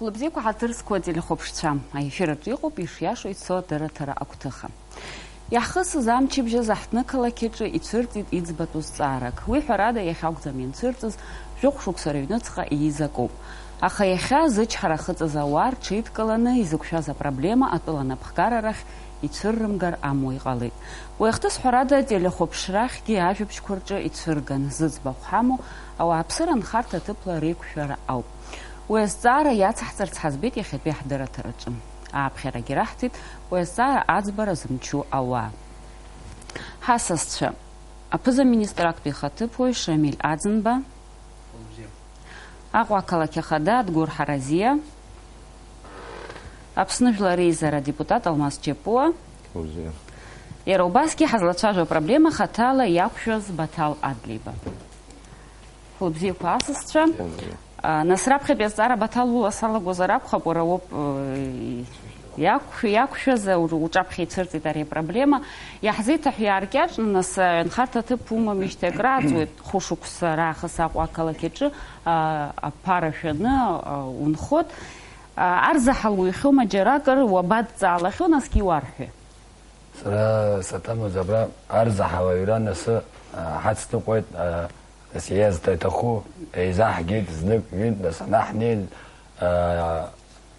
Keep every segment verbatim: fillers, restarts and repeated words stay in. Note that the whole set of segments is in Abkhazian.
Лыбзиақәа ҳаҭыр зқәу ателехәаԥшцәа, аефир аҿы иҟоуп ишиашоу ицо адырраҭара агәҭыха. Иаҳхысыз амчыбжь азы ҳҭнықалақь аҿы ицәырҵит иӡбатәу зҵаарак. Уи, ҳәарада, иахьакәӡам ианцәырҵыз, жәохә шықәса рыҩныҵҟа ииз акоуп. Аха иахьа зычҳара ахыҵыз ауаа рҽеидкыланы изықәшәаз апроблема атәыла анапхгара рахь ицәыррымгар амуа иҟалеит. Уи ахҭыс, ҳәарада, ателехәаԥшрахьгьы ажәабжьқәа рҿы ицәырган, зыӡбахә ҳамоу ауааԥсыра анхарҭа аҭыԥла реиқәшәара ауп. Уи азҵаара иацаҳҵарц ҳаӡбеит иахьатәи ҳдырраҭараҿы. Ааԥхьарагьы раҳҭеит уи азҵаара аӡбара зымчу ауаа. Ҳасасцәа, аԥыза-министр актәи ихаҭыԥуаҩ Шамиль Аӡынба, Аҟәа ақалақь ахада Адгәыр Ҳаразиа, Аԥсны Жәлар Реизара адепутат Алмаз Чапуа. Иара убасгьы ҳазлацәажәо апроблема хаҭала иақәшәаз Баҭал Адлеиба. Лыбзиақәа асасцәа. Иабзиа. А, нас раԥхьатәи азҵаара, Баҭал, ула салагозар акәхап, уара уоуп, э, иақәшә-, иақәшәаз, ур-, уҿаԥхьа ицәырҵит ари апроблема. Иаҳзеиҭаҳәа иааркьаҿны, нас, аҩнхарҭа аҭыԥ умамижьҭеи акрааҵуеит, хәышықәса раахыс Аҟәа ақалақь аҿы, а, аԥара шәаны, а, унхот. А, арзаҳал уҩхьоума џьаракыр, уабадҵаалахьоу, насгьы иуарҳәи? Сара саҭамыз абра арзаҳал аҩра насы, а, ҳацныҟәеит, а, нас иазҭа-, иҭаху еизаҳгеит, знык, ҩынтә, нас анаҳнеин, а,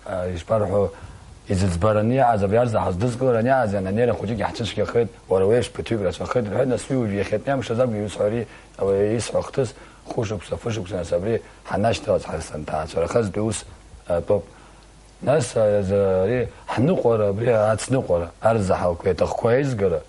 а, ишԥарҳәо, изыӡбараны иааз, абри арзаҳал здызкылараны иааз, ананеира хәыҷык иаҳцәыцәгьахеит, уара уеиԥш ԥыҭҩык рацәахеит, рҳәеит, нас уи уажә иахьатәи амш азакәны иусҳәари, ауаҩы исҳәо ахҭыс, хәышықәса, фышықәса, нас абри ҳанашьҭалаз ҳа-, санҭаацәарахазтәи ус, а, тәоуп. Нас, а, за-, ари ҳныҟәара, абри ацныҟәара, арзаҳалқәа иаҭахқәоу аизгара,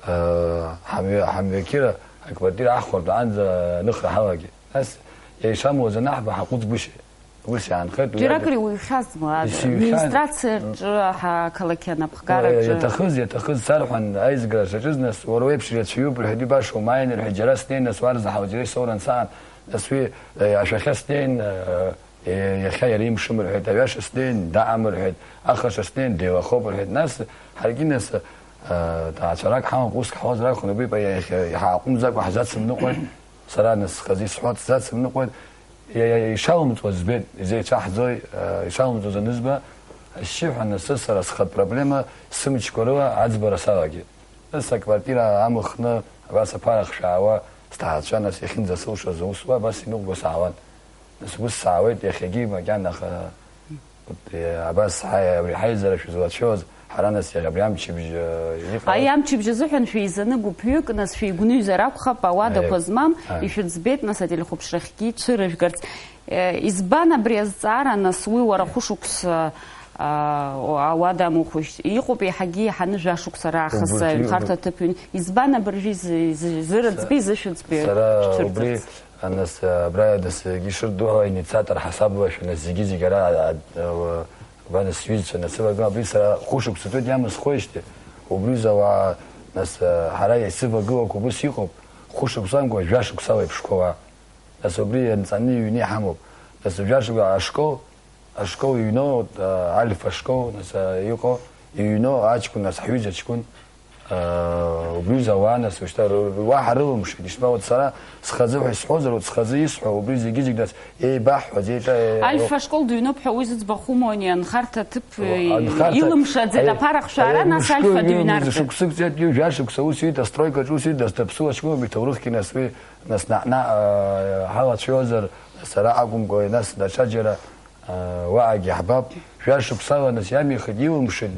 а, ҳамҩа-, ҳамҩақьыра, аквартира аҳхәартә аанӡа аныхра ҳалагеит. Нас, иара ишамуаз анаҳба, ҳаҟәыҵгәышьеит. Ус иаанхеит, уи џьаракыр иуҩхьазма, исыҩхьан. Администрациаҿы, ҳа-, ақалақь анапхгараҿы? Иаҭахыз, иаҭахыз сарҳәан, аизгара шаҿыз, нас, уара уеиԥш ирацәаҩуп, рҳәеит, ибаша умааин, рҳәеит, џьара снеин, нас, уарзаҳал, џьара исоуран саан, нас, уи, э, ашәахьа снеин, э, Е, иахьа иара имшым рҳәеит, аҩаша снеин, даам рҳәеит, ахаша снеин, деилахоуп рҳәеит. Нас ҳаргьы нас, а, ҭаацәарак ҳамоуп, уск ҳауазар акәхон, убри па иахьа иҳааҟәымҵӡакәа ҳзацымныҟәеит. Сара нас схазы исҳәоит, сзацымныҟәеит. Иа-, иа-, ишалымҵуаз збеит, изеицәаҳӡои, а, ишалымҵуаз анызба, ашьшьыҳәа нас сара схатә проблема сымчқәа рыла аӡбара салагеит. Нас аквартира амыхны, абас аԥара хшәаауа, сҭаацәа нас иахьынӡасылшоз аус уа абас иныҟәго саауан. Нас ус саауеит иахьагьы макьана, аха, вот, э, абас ҳаи-, абри ҳаизара шәызлацәоз, ҳара нас иахьа абри амчыбжь, э, иҟалаз. Аи, амчыбжь азыҳәан шәеизаны гәыԥҩык, нас шәеигәныҩзар акәхап, ауадақәа Аи. змам, Аи. ишәыӡбеит, нас ателехәаԥшрахьгьы цәырыжәгарц. Э, избан абри азҵаара, нас, уи уара хәышықәса, а, ауада амухәышьҭ-, иҟоуп еиҳагьы еиҳаны жәашықәса раахыс Убырҭ аҩнхарҭа иҟоуп. аҭыԥ ҩны. Избан абыржәы изы-, изы-, изырӡбеи, Са-, изышәыӡбеи сара шәцәырҵырц? убри Анас, абра, нас, егьи шырдуҳәа, инициатор ҳасабла шәа, нас, зегьы-зегь ара, а, а, ба, нас, сҩызцәа, нас, сывагылан, абри сара хәышықәса ҵуеит иамысхуеижьҭеи, убри рзы ауаа, нас, а, ҳара исывагылақәа убыс иҟоуп, хәышықәса амкәа, жәашықәсала иԥшқәа уа. Нас, убри ианҵаны иҩны иҳамоуп. Нас, жәашықәса ашкол, ашкол иҩноу, а, Альфа ашкол, нас, а, иҟоу, иҩноу аҷкәын, нас, ҳҩыза ҷкәын, а, убри рзы ауаа, нас, ушьҭа ры-, уаҳа рылымшеит, ишԥа, вот сара схазы ҳәа исҳәозар, вот схазы исҳәо, убри зегьы-зегь, нас, еибаҳҳәаз, еиҿа-, е-, Альфа ашкол дыҩноуп ҳәа уи зыӡбахә умоуи, анхарҭа аҭыԥ, о, анхарҭа, илымшаӡеит, аи-, аԥара хшәаара, аи-, нас мышкы Альфа иҩны дыҩнарҵәеит. Шықәсык ҵеит, ҩажәа шықәса ус иит, астройкаҿы ус иит, нас, даԥсуа ҷкәыноуп, иҭоурыхгьы, нас, уи, нас, наҟ-наҟ, а, ҳалацәажәозар, сара акәымкәа, нас, даҽаџьара, Уаагьы ҳбап, жәа шықәсала нас иамихит, илымшеит,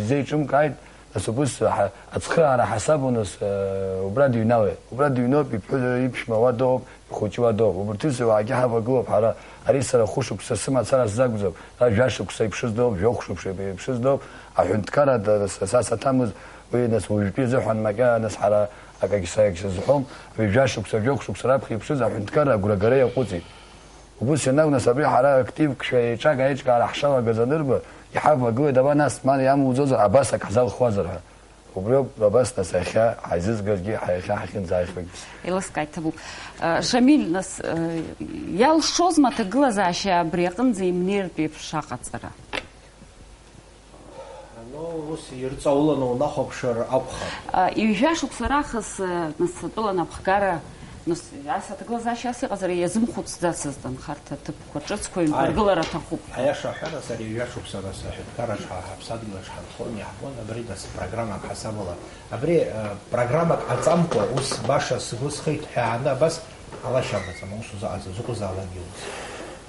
изеиҿымкааит, нас убыс ҳа-, ацхыраара ҳасабу нас, убра дыҩналеит. Убра дыҩноуп, иԥҳәыс, иԥшәма уа дыҟоуп, ихәыҷы уа дыҟоуп. Убырҭ рзы уаагьы ҳавагылоуп ҳара. Ари сара хәышықәса сымацара сзакәӡам, ара жәа шықәса иԥшыз дыҟоуп, жәохә шықәса иԥшыз дыҟоуп. Аҳәынҭқарра са, са саҭамыз, уи нас уажәтәи азыҳәан макьана нас ҳара акагь са-, акагь сазҳәом, уи жәа шықәса, жәохә шықәса раԥхьа иԥшыз аҳәынҭқарра агәрагара иаҟәыҵит. Убыс ианакәу, нас, абри ҳара активкшәа еиҿага-еиҿкаара ҳшалагаз анырба, иҳавагылеит, аба, нас, ма иамуӡозар, абас ак ҳзалхуазар ҳәа. Убриоуп, абас, нас, иахьа ҳаизызгазгьы, ҳа-, иахьа ҳахьынӡааихуагьы. Еилыскааит, ҭабуп. Э, Шамиль, нас, э, иалшозма аҭагылазаашьа абри аҟынӡа имнеиртә еиԥш аҟаҵара? Ну, ус ирҵауланы унахәаԥшыр акәхап. А, ҩажәа шықәса раахыс, а, нас атәыла напхгара Нас, ас аҭагылазаашьа ас иҟазар, иазымхәыцӡацызт анхарҭа ҭыԥқәа ҿыцқәа ҩынтә Ааи. ргылара аҭахуп ҳәа. Аиаша аҳәар, сара ҩажәа шықәса нас аҳәынҭқарраҿы ҳа-, ҳаԥсадгьылаҿ ҳанхон, иаҳбон, абри нас программак ҳасабала. Абри, э, программак ҟаҵамкәа, ус баша сгәы схы иҭҳәааны абас ҟалашьа амаӡам, аус узыҟаҵо, закәызаалакгьы ус.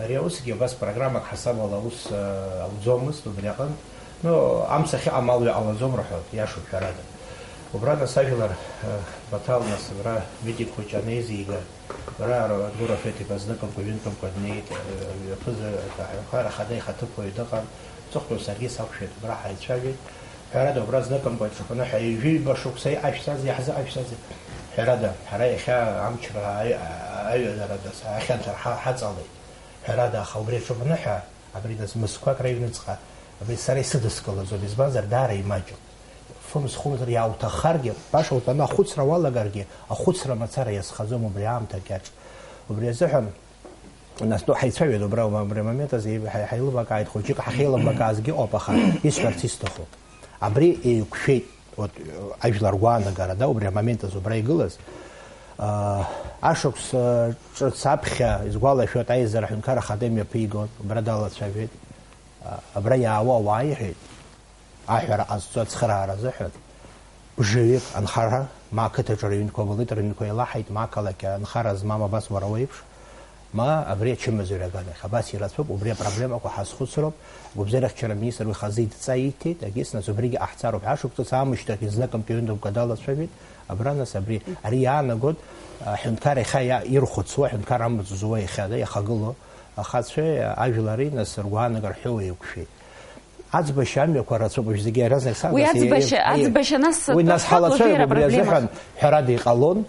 Ари аусгьы абас программак ҳасабала аус, э, ауӡомызт убри аҟынтә. Ну, амца ахьыҟам алҩа ҟалаӡом рҳәоит, иашоуп, ҳәарада. Убра нас ажәлар, э, Баҭал нас абра Витик хәыҷы анеизига, абра Гуров Ефиԥа зныкымкәа, ҩынтәымкәа днеит, э, ҩаԥыза-, аҳәынҭқарра ахада ихаҭыԥуаҩ дыҟан, ҵыхәтәан саргьы сақәшәеит, убра ҳаицәажәеит. Ҳәарада, убра зныкымкәа иҿаҳәаны ҳәа ҩажәи ҩба шықәса иҟашәҵазеи, иаҳзыҟашәҵазеи? Ҳәарада, ҳара иахьа амчра аҩ-, аҩадарада ахьанҭара ҳа-, ҳаҵалеит. Ҳәарада, аха убри аҿаҳәаны ҳәа, абри нас мызқәак рыҩныҵҟа, абри сара исыдыскылаӡом, избанзар, даара имаҷуп. Фымз-хәымзар иаауҭаххаргьы, баша утәаны ахәыцра уалагаргьы, ахәыцра мацара иазхаӡом убри аамҭа кьаҿ. Убри азыҳәан, нас, ну, ҳаицәажәеит убра, убри амомент азы ҳа-, ҳаилыбакааит, хәыҷык ҳахьеилыбакаазгьы ыҟоуп, аха исҳәарц исҭаху. Абри еиқәшәеит, вот, ажәлар ргәаанагара, да, убри амомент азы убра игылаз. Аа, ашықәс, ҿыц аԥхьа, исгәалашәоит, аизара аҳәынҭқарра ахада имҩаԥигон, убра далацәажәеит. Аа, абра иаауа ауаа иҳәеит, аҳәара ҟазҵо ацхыраара азыҳәан, бжаҩык анхара, ма ақыҭаҿы рыҩнқәа былит, рыҩнқәа еилаҳаит, ма ақалақь анхара змам абас уара уеиԥш, ма абри ачымазаҩра аганахь. Абас ирацәоуп, убри апроблемақәа ҳазхәыцроуп. Агәабзиарахьчара аминистр уи хазы идҵа иҭеит, егьыс нас убригьы ҟаҳҵароуп. Ашықәс ҵыс аамышьҭахь зныкымкәа ҩынтәымкәа далацәажәеит. Абра нас абри, ари иаанагон, аҳәынҭқар иахьа иа-, ирхәыцуа, аҳәынҭқар амаҵ зуа иахьа, да, иахагылоу ахацәеи ажәлари нас ргәаанагара ҳәоу еиқәшәеит. Аӡбашьа амҩақәа рацәоуп, уажә зегьы иаразнак сагас Уи аӡбашьа, еи-, еи-, аӡбашьа нас уи нас ҭаххап ҳалацәажәап, уажәира убри проблемахә. Азыҳәан ҳәарада иҟалон,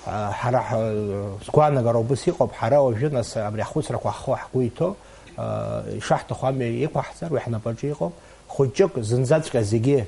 а, ҳара ҳ-, сгәаанагара убыс иҟоуп, ҳара уажәы нас абри ахәыцрақәа ҳхы ҳгәы иҭоу, а, ишаҳҭаху амҩа иқәаҳҵар, уи ҳнапаҿы иҟоуп. Хәыҷык зынӡаҵәҟьа зегьы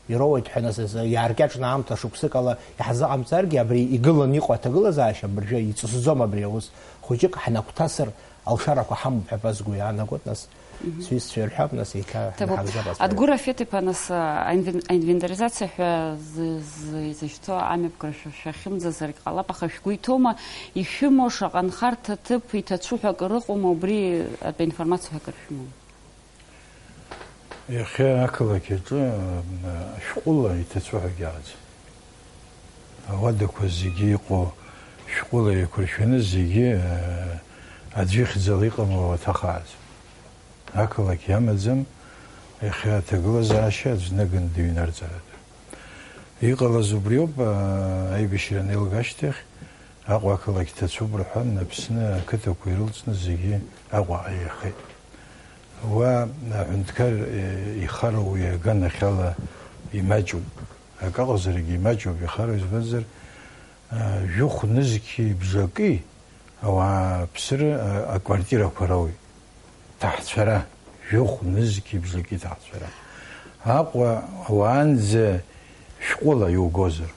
ироуеит ҳәа нас азы иааркьаҿны аамҭа шықәсык ала иаҳзыҟамҵаргьы, абри игыланы иҟоу аҭагылазаашьа абыржәы иҵысӡом абри аус. Хәыҷык ҳнагәҭасыр, алшарақәа ҳамоуп ҳәа ба сгәы иаанагоит, нас Мгм. сҩызцәа ирҳәап, нас еиҭа Ҭабуп. ҳагӡап асоуп. Адгәыр Афет-иԥа, нас, а, аинвен-, аинвентаризациа ҳәа зы-, зы-, изышьҭоу амҩаԥгара шәа-, шәахьымӡазаргь ҟалап, аха шәгәы иҭоума, ишәымоу шаҟа нхарҭа ҭыԥ иҭацәу ҳәа акыр ыҟоума, убри атәы информациа ҳәа акыр шәымоума? Иахьа ақалақь аҿы, м, шәҟәыла иҭацәу ҳәагьы ыҟаӡам. Ауадақәа зегьы иҟоу шәҟәыла еиқәыршәаны зегьы, э, аӡә ихьӡала иҟам ауаҭах ааӡам. Ақалақь иамаӡам иахьа аҭагылазаашьа аӡә днаганы дыҩнарҵарада. Иҟалаз убриоуп, а, аибашьра анеилга ашьҭахь, Аҟәа ақалақь ҭацәуп рҳәан, Аԥсны ақыҭақәа ирылҵны зегьы Аҟәаҟа еихеит. Уа аҳәынҭқар, э, ихароу иаганахьала имаҷуп. Акаҟазарагьы имаҷуп ихароу, избанзар, а, жәохә нызқьи бжаки ауааԥсыра, а, аквартирақәа роуеит. Ҭаҳцәара, жәохә нызқьи бжаки ҭаҳцәара. Аҟәа уаанӡа шәҟәыла иугозар,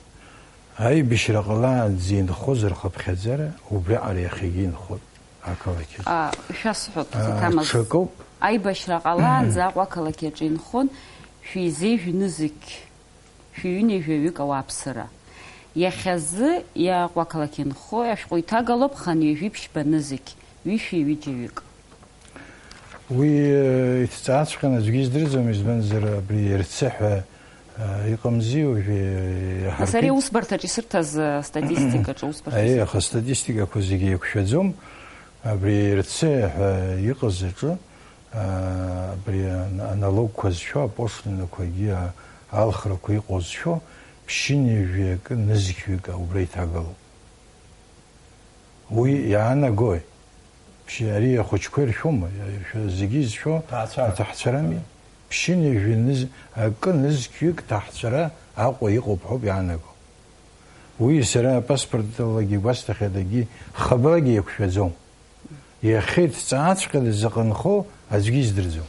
аибашьра ҟалаанӡа инхозар хыԥхьаӡара, убриаҟара иахьагьы инхоит ақалақь аҿы. А, шәасҳәоит, А, Ҭамаз. Ҽакоуп. Аибашьра ҟалаанӡа Аҟәа ақалақь аҿы инхон шәизеи жәнызқь. Шәи ҩынҩажәаҩык ауааԥсыра. Иахьазы Аҟәа ақалақь инхо ашәҟәы иҭагалоуп хынҩажәи ԥшьба нызқь, ҩышәи ҩыџьаҩык. Уи, э, иҭҵааҵәҟьаны аӡәгьы издырӡом, избанзар, абри ерцыҳәа, э, иҟамзи, уажәы, э, Нас ари иаҳаркит. Аусбарҭаҿ исырҭаз, э, статистикаҿы, аусбарҭа Аиеи, исырҭаз. Аха статистикақәа зегьы еиқәшәаӡом. Абри ерцыҳәа иҟаз аҿы, аа, абри ан-, аналогқәа зшәо, апошлинақәагьы, а-, алхрақәа иҟоу зшәо, ԥшьынҩажәи акы нызқьҩык убра иҭагалоуп. Уи иаанагои? Ԥшьи-, ари ахәыҷқәа иршәома? Иршәо-, зегьы изшәо Ҭаацәара. Аҭаацәарами? Ԥшьынҩажәи ныз-, акы нызқьҩык ҭаацәара Аҟәа иҟоуп ҳәоуп иаанаго. Уи сара апаспорталагьы игәасҭахьеит, акгьы хабарагьы еиқәшәаӡом. Иахьа иҭҵааҵәҟьаны заҟа нхо аӡәгьы издырӡом.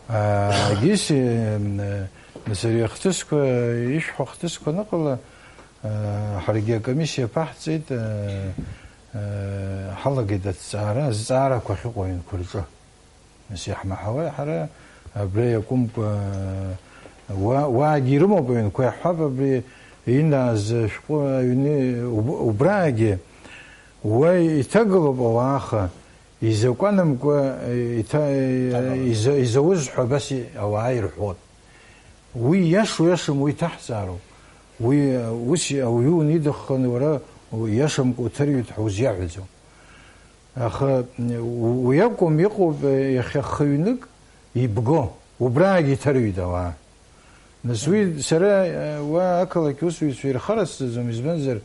Аа, егьыс, э, нас ари ахҭысқәа, ишәҳәо ахҭысқәа аныҟала, аа, ҳаргьы акомиссиа ԥаҳҵеит, аа, аа, ҳалагеит аҭҵаара, азҵаарақәа ахьыҟоу аҩнқәа рҿы. Нас иаҳмаҳауеи ҳара абра иакәымкәа, уа-, уаагьы ирымоуп аҩнқәа, иаҳҳәап, абри инааз ашәҟәы аҩны уб-, убраагьы, Уа иҭагылоуп ауаа, аха изакәанымкәа иҭа-, иза-, изауз ҳәа абас и-, ауаа ирҳәон. Уи иашоу иашам, уи иҭаҳҵаароуп. Уи, ус ауаҩы унидыхханы уара иашамкәа уҭарҩит ҳәа узиаҳәаӡом. Аха, у-, уи акәым, иҟоуп, иахьа хыҩнык ибго, убраагьы иҭарҩит ауаа. Нас уи сара, уа ақалақь усзуҩцәа ирхарасҵаӡом, избанзар,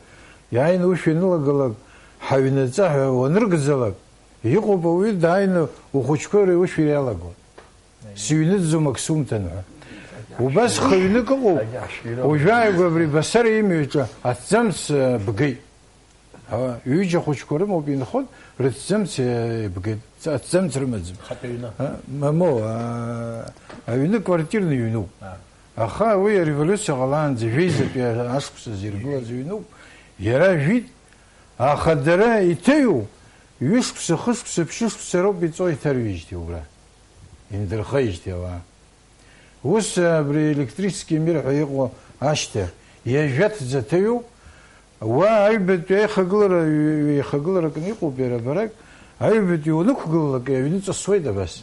иааины ушә ианылагалак, ҳаҩнаҵа ҳәа уаныргӡалак, иҟоуп ауаҩы дааины ухәыҷқәа ушә иалагон. Сыҩныҵӡом ак сумҭан ҳәа. Убас хыҩнык ыҟоуп, уажәааигәа абри Басара имҩаҿы аҭӡамц, э, бгеит. Ҳа, ҩыџьа хәыҷқәа рымоуп, инхоит, рыҭӡамц, э, бгеит. Ц-, аҭӡамц рымаӡам. Хатәы ҩны. А, мамоу, а, аҩны квартирны ҩнуп. А. Аха уи ареволиуциа ҟалаанӡа жәеизатәи ашықәсазы иргылаз ҩнуп. Иара жәит, аха дара иҭыҩу ҩышықәса, хышықәса, ԥшьышықәса роуп иҵо иҭарҩижьҭеи убра. Индырхеижьҭеи ауаа. Ус, абри электрический мир ҳәа иҟоу ашьҭахь, иажәа ҭӡаҭаҩуп, уа аҩбатәи аихагылара, ҩ-, ҩеихагыларакны иҟоуп иара барак, аҩбатәи уанықәгылалак, аҩны ҵысуеит абас.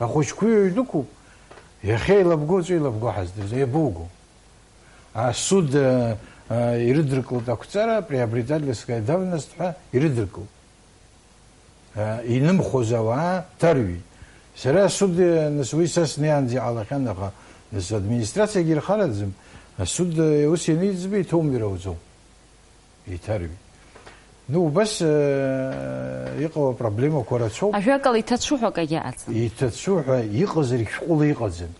Ахәыҷқәа ҩнықәуп, иахьа илабго, уаҵәы илабго ҳаздырӡом, иабоуго? Асуд, а, а, ирыдыркылт ақәҵара, приобретательская давность ҳәа ирыдыркылт. Инымхоз ауаа ҭарҩит. Сара асуд, нас уи са снеиаанӡа иҟалахьан, аха нас администрациагьы ирхараӡам. Асуд ус ианиӡба, иҭоумир ауӡом. Иҭарҩит. Ну, убас, э, иҟоу апроблемақәа рацәоуп. Ажәакала, иҭацәу ҳәа акагьы ыҟаӡам. Иҭацәу ҳәа иҟазаргь шәҟәыла иҟаӡам.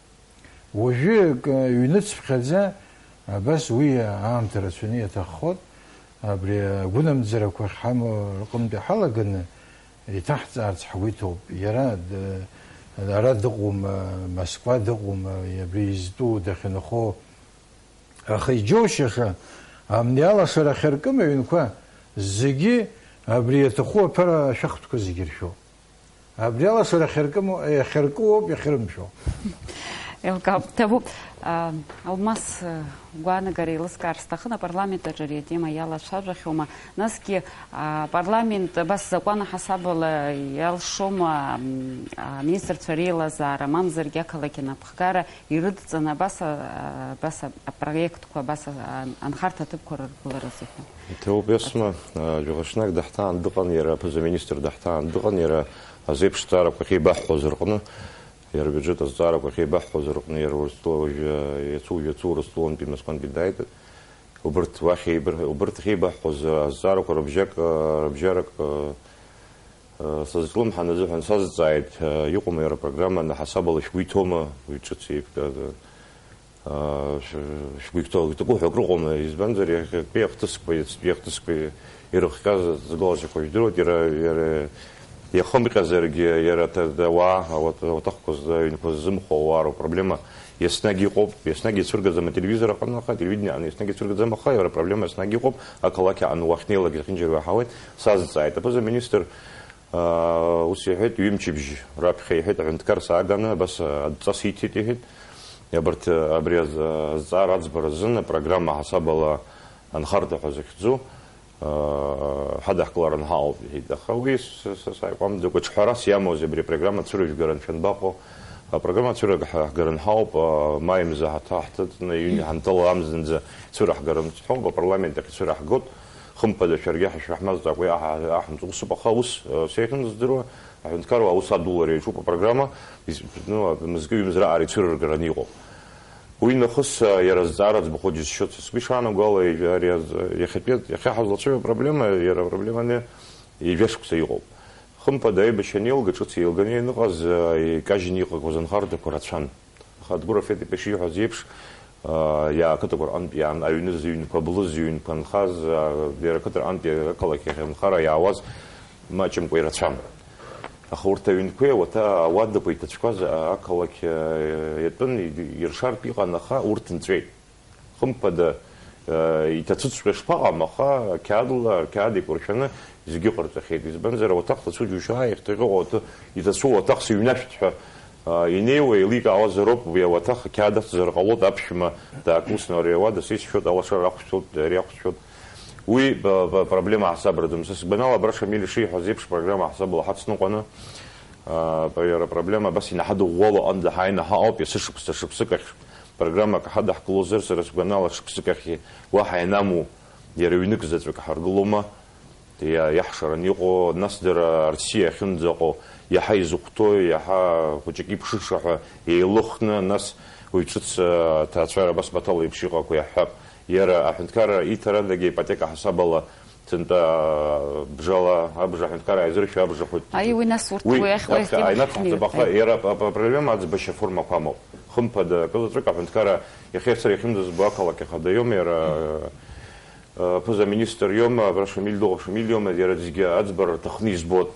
Уажәы, к-, ҩныцԥхьаӡа, абас уи аамҭа рацәаны иаҭаххоит, абри агәынамӡарақәа ахьҳамоу рҟынтәи ҳалаганы иҭаҳҵаарц ҳгәы иҭоуп. Иара д-, ара дыҟоума, Москва дыҟоума, абри изтәу дахьынхо. Аха иџьоушьаша, амни алашара ахьаркым аҩнқәа зегьы абри иаҭаху аԥара ашәахтәқәа зегьы ршәоуп. Абри алашара ахьаркыму-, иахьаркыуоуп иахьырымшәо. Еилкаауп, ҭабуп. А, Алмас, а, гәаанагара еилыскаар сҭахын, апарламент аҿы ари атема иалацәажәахьоума? Насгьы, а, апарламент абас закәан аҳасабала иалшома, м, аминистрцәа реилазаара, мамзаргьы ақалақь анапхгара ирыдҵаны абас, а, абас а-, апроектқәа, абас а-, анхарҭа аҭыԥқәа рыргыларазы ҳәа? Иҭабуп, Есма, а, жәаха ҽнак даҳҭаан дыҟан, иара аԥыза-министр даҳҭаан дыҟан, иара азеиԥш ҭҵаарақәа ахьеибаҳҳәоз рҟны, иара абиуџьет азҵаарақәа ахьеибаҳҳәоз рҟны, иара Урыстәыла уажәы, иацу, иацу Урыстәылантәи Москвантәи дааит. Убырҭ уахь еибыр-, убырҭ ахьеибаҳҳәоз азҵаарақәа рыбжьак, а, рыбжьарак, а, Сызҿлымҳан азыҳәан сазҵааит, иҟоума иара апрограмма, анаҳасабала шәгәы иҭоума, уи ҿыц еиқәтәаз, шәгәы иҭоу, иҭаку ҳәа акрыҟоума, избанзар, иахьатәи ахҭысқәа, иацтәи ахҭысқәа ирыхҟьаз аҭагылазаашьақәа жәдыруеит, иара, иара иахымҟьазаргьы, иара аҭа-, ауаа, ауат-, ауаҭахқәа ззы, аҩнқәа ззымхо ауаа роуп, проблема еснагь иҟоуп, еснагь ицәыргаӡам ателевизор аҟны, аха ателевидение аҟны еснагь ицәыргаӡам, аха иара апроблема еснагь иҟоуп, ақалақь аҟны уахьнеилак зехьынџьара уаҳауеит, сазҵааит. Аԥыза-министр, аа, ус иҳәеит, ҩымчыбжь раԥхьа иҳәеит, аҳәынҭқар сааганы, абас адҵа сиҭеит, иҳәеит. Абарҭ, абри аз-, азҵаара аӡбара азын апрограмма ҳасабала анхарҭа ҳәа захьӡу, аа, ҳадаҳкыларан ҳаауп, иҳәеит. Аха уи с-, с-, сааиҟәамӡакәа, ҿҳәарас иамоузеи абри апрограмма цәырыжәгара, анцәа анбаҟоу? Апрограмма цәыргар ҳгарын ҳауп, а, маи мза ҳаҭа-, ҳҭыҵны, иҩны ҳанҭала амзанӡа цәыраҳгарым сҳәоуп, апарламент ахь ицәыраҳгоит. Хымԥада, шәаргьы ҳашәаҳмазҵаакәа иаҳ-, иаҳмҵо усуп, аха ус, а, сеихьынӡаздыруа, аҳәынҭқарра аус адулара иаҿуп апрограмма, из-, ну, мызкы-ҩымз раҟара ицәырыргараны иҟоуп. Уи нахыс, а, иара азҵаара аӡбахә џьысшьоит, са сгәы ишаанагало, ижә-, ари аз-, иахьатәи, иахьа ҳазлацәажәо апроблема, иара апроблеманы ижәа шықәса иҟоуп. Хымԥада аибашьра анеилга, ҿыц еилганы ианыҟаз, а, икажьны иҟақәаз анхарҭақәа рацәан. Аха Адгәыр Афет-иԥа ишиҳәаз еиԥш, а, иа-, ақыҭақәа рҟынтә иаан-, аҩны зыҩнқәа, аблы зыҩнқәа нхаз, а, иара ақыҭа рҟынтә, иара ақалақь ахь анхара иаауаз маҷымкәа ирацәан. Аха урҭ аҩнқәеи ауаҭа-, ауадақәа иҭацәқәаз, а, ақалақь, а, иатәын, и-, иршартә иҟан, аха урҭ нҵәеит. Хымԥада, э, иҭацәыҵәҟьа шԥаҟам, аха қьаадла, ақьаад еиқәыршәаны зегьы ҟарҵахьеит. Избанзар, ауаҭах ҭацәу џьушьа, иахьҭахьҟа уаҭы-, иҭацәу ауаҭах сыҩнашәт ҳәа, э, инеиуа еиликаауазароуп, уи ауаҭах ақьаад ахьӡзар ҟалоит, аԥшәма даакылсны ари ауада сеисшәоит, алашара ақәшәоит, ари ақәшәоит. Уи ба-, ба-, проблема ҳасабраӡам. Са сгәанала, абра Шамиль ишиҳәаз еиԥш, проблема ҳасабала ҳацныҟәаны, а, па-, иара апроблема абас инаҳадыӷәӷәало аҟынӡа ҳааины ҳаҟоуп, есышықәса шықәсык ахь программак ҳадаҳкылозар, сара сгәанала, шықәсык ахь уаҳа ианаму иара ҩнык заҵәык ҳаргылома, иа-, иаҳшараны иҟоу, нас дара Арсиа ахьынӡаҟоу, иаҳа изыхәҭоу, иаҳа хәыҷык иԥшыша ҳәа еилыхны, нас уи ҿыц, а, аҭаацәара абас Баҭал еиԥш иҟақәоу иаҳҳәап. Иара аҳәынҭқарра иҭарандагьы аипотека ҳасабала, сынтәа, бжала абжа аҳәынҭқарра ааизыршәа абжа хәыҷ. Аи, уи нас урҭ уи уи ахь, уи ахь аԥхьа аинаҭ ҳаҭбаха, иара ап-, ап-, апроблема аӡбашьа формақәа амоуп. Хымԥада, акы заҵәык аҳәынҭқарра иахьа сара иахьынӡазбо ақалақь ахада иоума, иара, э, ԥыза-министр иоума, абра Шамиль дыҟоуп, Шамиль иоума, иара зегьы аӡбара рҭахны избоит.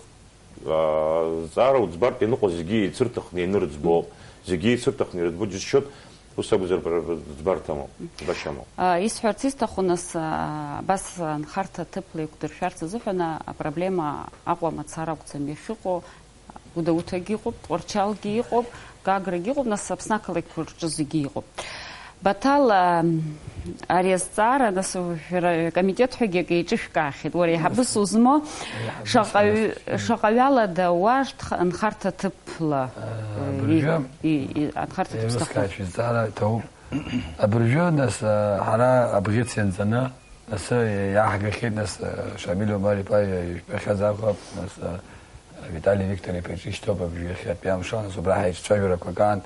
Аа, зҵаара уӡбартә ианыҟоу зегьы еицырҭахны ианырӡбо, зегьы еицырҭахны ирыӡбо џьысшьоит, ус акәзар, бара быӡбарҭамоуп, ӡбашьамоуп. А, исҳәарц исҭаху, нас, а, абас анхарҭа ҭыԥла еиқәдыршәарц азыҳәан, а, апроблема Аҟәа мацара акәӡам иахьыҟоу, Гәдоуҭагьы ыҟоуп, Тҟәарчалгьы ыҟоуп, Гаграгьы ыҟоуп, нас Аԥсны ақалақьқәа рҿы зегьы ыҟоуп. Баҭал, а, ари азҵаара, нас, шәара акомитет ҳәагьы акы еиҿышәкаахьеит. Уара еиҳабыс узмоу, еиҳабыс шаҟаҩ-, узмоу. Шаҟаҩ алада уа шәҭх-, анхарҭа ҭыԥла, А, э, абыржәы, и-, и-, и-, анхарҭа ҭыԥ еилыскааит сҭахуп. Шәызҵаара ҭоуп. Абыржәы, нас, а, ҳара абӷьыц ианҵаны, нас, э, иааҳгахьеит, нас, э, Шамиль Омар-иԥа ижәтәахьаз акәхап, нас, э, Витали Виктор-иԥа иҿы ишьҭоуп абыржәы иахьатәи амш, нас убра ҳаицәажәарақәа акаан,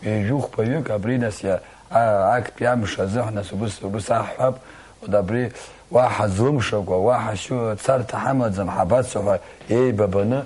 ҩажәи хәбаҩык абри, нас, иа-, а-, актәи амш азыҳәан, нас, убыс, убыс аҳҳәап, уа абри уаҳа злымшакәа, уаҳа шьу-, царҭа ҳамаӡам, ҳабацо ҳәа еибабаны,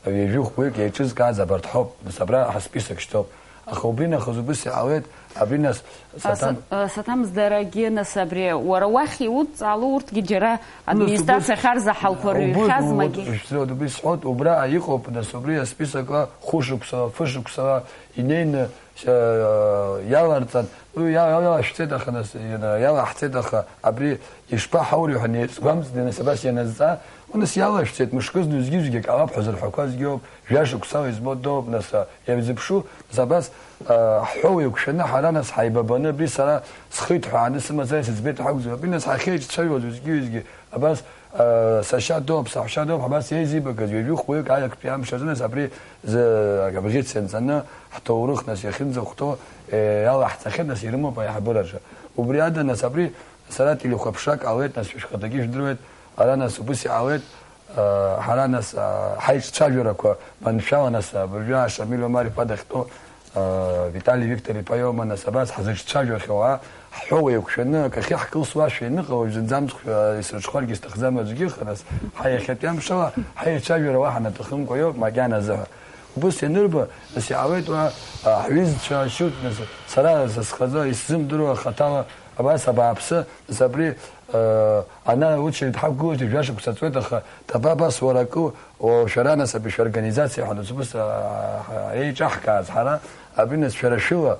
ҩажәи хәбаҩык еиҿызкааз абарҭ ҳауп, нас, абра ҳасписок шьҭоуп. Аха убри нахыс убыс иҟалеит, абри, нас, А, Саҭам- Са-, а, Саҭамз, дарагьы, нас, абри уара уахь иудҵаало урҭгьы џьара Ну, администрациа убыс- ахьарзаҳалқәа убыс- рыҩхьазмагьы. Убыс, убыс сҳәоит, убра иҟоуп, нас, убри асписокла хәышықәсала, фышықәсала инеины, ша-, иаларҵан, ну, иа-, иа-, иалашәҵеит, аха, нас, иана-, иалаҳҵеит, аха абри ишԥаҳаури ҳәа неизгәамҵны, нас, абас ианазҵаа, нас, иалашәҵеит, мышкызны, зегьы-зегьы акалаԥ ҳәа зырҳәақәаз зегьы ауп, жәа шықәсала избо доуп, нас, а, иабзыԥшу, нас, абас, а, ҳҳәоу еиқәшәаны ҳара, нас, ҳаибабаны, абри сара схы иҭҳәааны сымазар исыӡбеит ҳәа акәӡам, абри, нас, ҳахьеиҿцәажәоз уеизгьы-уеизгьы, абас, а, сашьа доуп, саҳәшьа доуп, абас еизибагаз, ҩажәи хәбаҩык аиактәи амш азы, нас, абри зы, абӷьыц ианҵаны, ҳҭоурых, нас, иахьынӡахәҭоу, е, иалаҳҵахьеит, нас, ирымоуп аиҳабыраҿы. Убри ада, нас, абри сара телехәаԥшрак ҟалеит, нас, шәхаҭагьы ижәдыруеит, ара, нас, убыс иҟалеит, а, ҳара, нас, а, ҳаиҿцәажәарақәа маншәала, нас, абыржәы Шамиль Омар-иԥа дахьтәоу, а, Витали Виктор-иԥа иоума, нас, абас ҳзыҿцәажәахьоу, а, ҳҳәоу еиқәшәаны, акы ахьы ҳкылсуашәа ианыҟало, уажә зынӡамҵ, а, исырҽхәаргьы сҭахӡам аӡәгьы, аха, нас, ҳа иахьатәи амшала ҳаицәажәара уаҳа наҭахымкәа иоуп, макьаназы ҳәа. Убыс ианырба, нас, иаауеит уа, а, ҳҩызцәа, шьут, нас, сара са схазы исзымдыруа хаҭала, абас абааԥсы, нас, абри, а, ана аочередь ҳақәгылоит, жәашықәса ҵуеит, аха даба абас уара акы, о, шәара, нас, абри шәорганизациа ҳәа, нас, убыс, а, а, еиҿаҳкааз ҳара, абри, нас, шәара шәыла,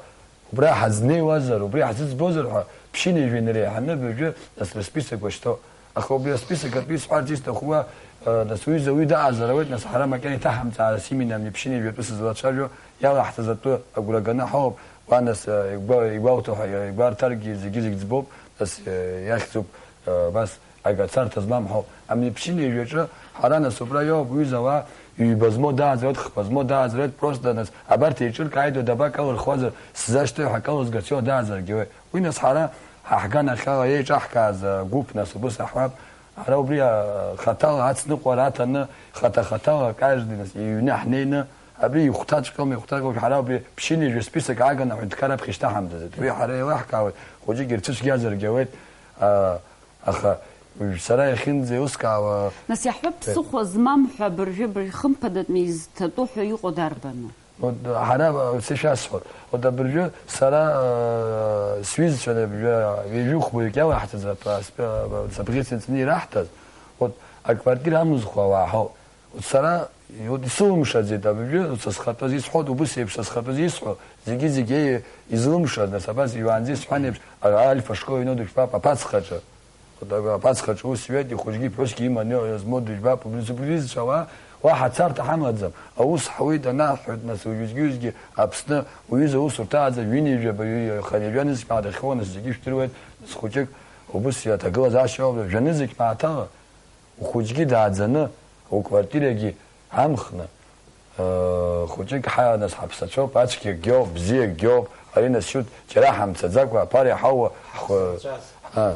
убра ҳазнеиуазар, убри ҳзыӡбозар ҳәа, ԥшьынҩажәа инареиҳаны абыржәы, нас, рысписок уашьҭоу. Аха убри асписок атәы исҳәарц исҭаху уа, э, нас уҩыза уи даҟазар ауеит, нас ҳара макьана иҭаҳамҵаарц иминамни ԥшьынҩажәа атәы сызлацәажәо иалаҳҵаз атәы агәра ганы ҳауп, уа, нас, э, игәа-, игәауҭо ҳәа, э, игәарҭаргьы зегьы-зегь ӡбоуп, нас, э, иахьӡуп, э, абас агацарҭа змам ҳауп. Амни ԥшьынҩажәаҿы ҳара, нас, убра иоуп, уҩыза уа ҩба змоу дааӡароит, хԥа змоу дааӡароит, просто, нас, абарҭ еиҿыркааидоит, дабакалырхуазар, сзашьҭоуи ҳәа акалызгарц иоуа дааӡаргьы ауеит. Уи, нас, ҳара ҳаҳганахьала еиҿаҳкааз агәыԥ, нас, убыс аҳәап, ҳара убри, а, хаҭала ацныҟәара аҭаны, хаҭа-хаҭала каждый, нас, иҩны ҳнеины, абри ихәҭаҵәҟьоума, ихәҭаҵәҟьоума, ҳара убри ԥшьынҩажәа список ааганы аҳәынҭқар аԥхьа ишьҭаҳамҵаӡеит. Уи ҳара еилаҳкаауеит, хәыҷык ирцәыцәгьазаргьы ауеит, а, аха уажә сара иахьынӡеилыскаауа Нас иаҳҳәап, ԥсыхәа змам ҳәа абыржәы, абыржәы хымԥадатәны изҭатәу ҳәа иҟоу дарбану? Вот, ҳара, э, сышәасҳәоит. Вот абыржәы сара, э, сҩызцәа абыржәы ҩажәи хәбаҩык иалаҳҵаз атәы асп-, э, сабӷьыц ианҵаны ираҳҭаз, вот, аквартира амызхуа ауаа ҳауп. Вот сара, вот, исылымшаӡеит абыржәы, вот, са схатәаз исҳәоит, убыс еиԥш са схатәаз исҳәо, зегьы-зегьы излымшаз, нас абас иуаанӡа исҳәан еиԥш, а-, Альфа школ иҩноу дышәпап, аԥацхаҿы. Аԥацхаҿы ус иҩеит, ихәыҷгьы иԥҳәысгьы иманы, змоу дыжәбап, убри сыбжьызцәа ауаа, уаҳа царҭа ҳамаӡам. Аус ҳауеит анаҳҳәоит, нас, уажәы-уажәгьы Аԥсны уҩыза аусурҭа аӡа ҩынҩажәаба, ҩы-, хынҩажәа нызқьала дахьхоу, нас, зегьы ижәдыруеит, нас, хәыҷык, Убыс иаҭагылазаашьа ауп, жәанызқь мааҭала, ухәыҷгьы дааӡаны, уквартирагьы амхны, э, хәыҷык ҳааныс ҳаԥсацәоуп, ацәгьагьоуп, бзиагьоуп, ари насиут џьара ҳамцаӡакәа, аԥара иҳауа ҳхы-, ҳа-,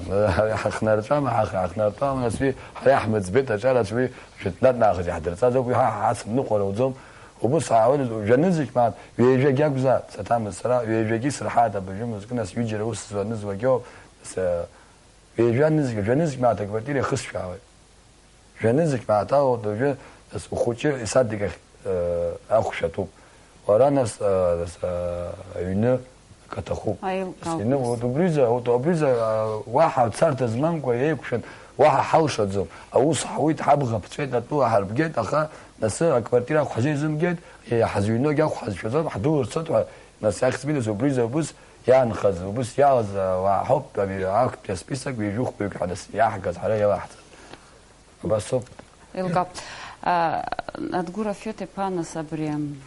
ҳахнарҵәама, ҳах-, ҳахнартәама, нас уи ҳара иаҳмыӡбеит, аҿарацә уи жәытәнатә нахыс иаҳдырҵаӡом, уи ҳа ҳацымныҟәара уӡом. Убыс аауеит, жәанызқь мааҭ, ҩажәагь акәзааит, саҭамыз сара, ҩажәагьы сырҳаит абыржәы мызкы, нас ҩыџьара ус зуа нызуагьоуп, с-, Ҩажәа нызқь, жәа нызқь мааҭ аквартира ихысшәаауеит. Жәа нызқь мааҭ алоуп, уажәы, нас, ухәыҷы исадик ахь, э, ахәшә атәуп. Уара, нас, э, нас, э, аҩны акаҭахуп. Аилкаауп, Нас, ины-, нас. Вот убриза, вот убриза, э, уаҳа царҭа змамкәа еиқәшәан, уаҳа ҳалшаӡом. Аус ҳауит, ҳабӷа ԥҵәеит, атәыла ҳарбгеит, аха, нас, аквартира ахә ҳзеизымгеит, э, ҳазыҩногь ахә ҳазшәаӡом, ҳдәылырцоит ҳәа, нас, иахьӡ-минус убриза убыс иаанхаз, убыс иаалаз, э, уаа ҳауп, абри актәи асписок ҩажәи хәбаҩык ҳәа, нас, иаҳгаз ҳара иалаҳҵаз. Абасоуп. Еилкаауп. А, Адгәыр Афиот-иԥа, нас, абри, м,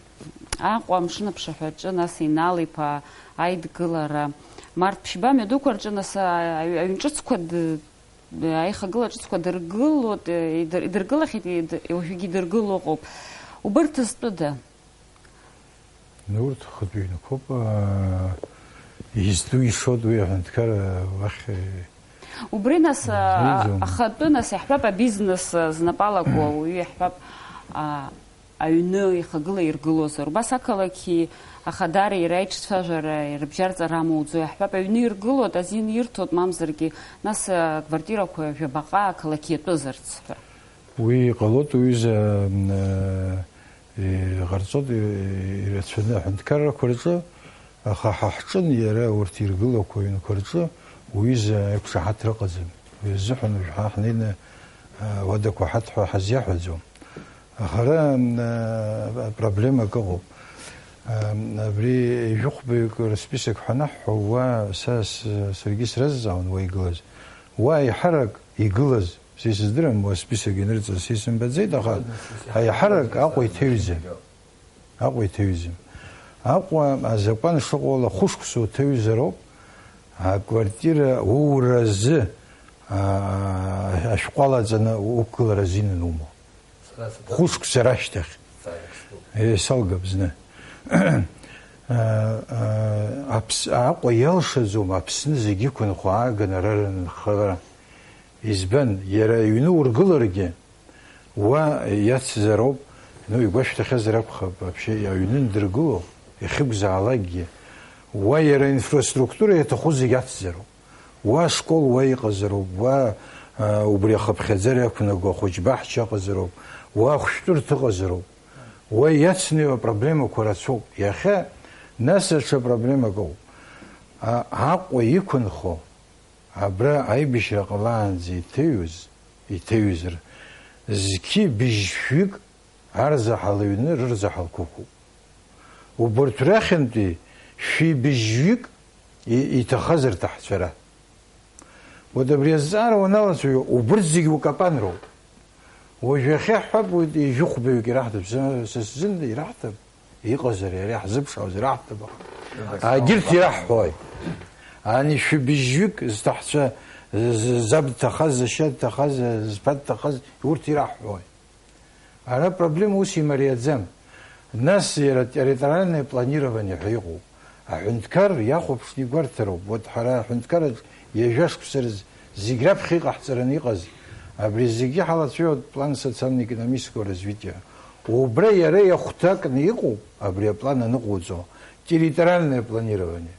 Аҟәа амшынаԥшаҳәаҿы, нас, Инал-иԥа аидгылара, март ԥшьба мҩадуқәа рҿы, нас, а, аҩ-, аҩнҿыцқәа д-, д-, аихагыла ҿыцқәа дыргылоит, э, идыр-, идыргылахьеит, ид-, уажәыгьы идыргыло ыҟоуп. Убырҭ зтәыда? Урҭ хатәы ҩнқәоуп, аа, изтәу ишоит уи аҳәынҭқар, уахь, Убри, нас, а, Иӡом. Ахатәы, нас, иаҳҳәап, абизнес, а, знапы алаку ауаҩы иаҳҳәап, а, аҩны ихагыла иргылозар. Убас ақалақьи ахадареи реиҿцәажәара, рыбжьарҵара амоуӡо, иаҳҳәап, аҩны иргылоит, азин ирҭоит, мамзаргьы, нас, а, аквартирақәа жәабаҟа ақалақь иатәызарц ҳәа. Уи ҟалоит, уҩыза, м, э, иҟарҵоит, и-, ирацәаны аҳәынҭқаррақәа рҿы, аха ҳа ҳҿын иара урҭ иргылақәо аҩнқәа рҿы уҩыза аиқәшаҳаҭра ыҟаӡам. Уи азыҳәан уажә ҳа ҳнеины, э, уадақәа ҳаҭ ҳәа ҳазиаҳәаӡом. Аха ара, м, э, проблемак ыҟоуп. Э, абри ҩажәихәбаҩык рысписок ҳанаҳҳәо, уа са с-, саргьы сразҵаауан уа игылаз. Уа аиҳарак игылаз Са исыздырам, уа список ианырҵаз са исымбаӡеит, аха аиҳарак Аҟәа иҭаҩӡам. Аҟәа иҭаҩӡам. Аҟәа азакәан шыҟоу ала хәышықәса уҭаҩзароуп, аквартира ууразы, аа, ашәҟәы алаҵаны уқәгылара азин анумоу. Хәышықәса рашьҭахь. Сара стәоуп. Е, салгап зны. Аа, аа, Аԥс-, Аҟәа иалшаӡом Аԥсны зегьы иқәынхо ааган ара рынхара. Избан, иара аҩны ургыларгьы, уа иацзароуп, ну, игәашәҭахьазар акәхап, вообще, аҩны ндыргыло, иахьықәзаалакгьы, уа иара аинфраструктура иаҭаху зегь ацзароуп. Уа ашкол уа иҟазароуп, уа, а, убри ахыԥхьаӡара иақәнаго ахәыҷбаҳча ыҟазароуп, уа ахәшәтәырҭа ыҟазароуп. Уа иацнеиуа апроблемақәа рацәоуп. Иахьа, нас аҽа проблемак ыҟоуп. А, Аҟәа иқәынхо, Абра аибашьра ҟалаанӡа иҭаҩыз, иҭаҩызар, зқьи быжьшәҩык арзаҳал аҩны рырзаҳалқәа ықәуп. Убырҭ рахьынтәи шәи быжьҩык и-, иҭахаз рҭаҳцәара. Уа абри азҵаара уаналацәажәо, убырҭ зегь укапанроуп. Уажә иахьа ҳҳәап, уи ҩажәихәбаҩык ираҳҭап, са, са сзын ираҳҭап, иҟазар иара иаҳзыԥшаауаз ираҳҭап, аха. Егьырҭ ираҳҳәои? Ани шәыбжьҩык зҭаҳцәа, з-, з-, заб дҭахаз, зашьа дҭахаз, зԥа дҭахаз, урҭ ираҳҳәои? Ара проблема ус имариаӡам. Нас иара территориальное планирование ҳәа иҟоуп. Аҳәынҭқар иахәаԥшны игәарҭароуп. Вот ҳара аҳәынҭқарраҿ ҩажәа шықәса рзы зегь раԥхьа иҟаҳҵараны иҟаз, абри зегьы ҳалацәажәоит план социально-экономического развития. Убра иара иахәҭакны иҟоуп абри аплан аныҟоуҵо, территориальное планирование.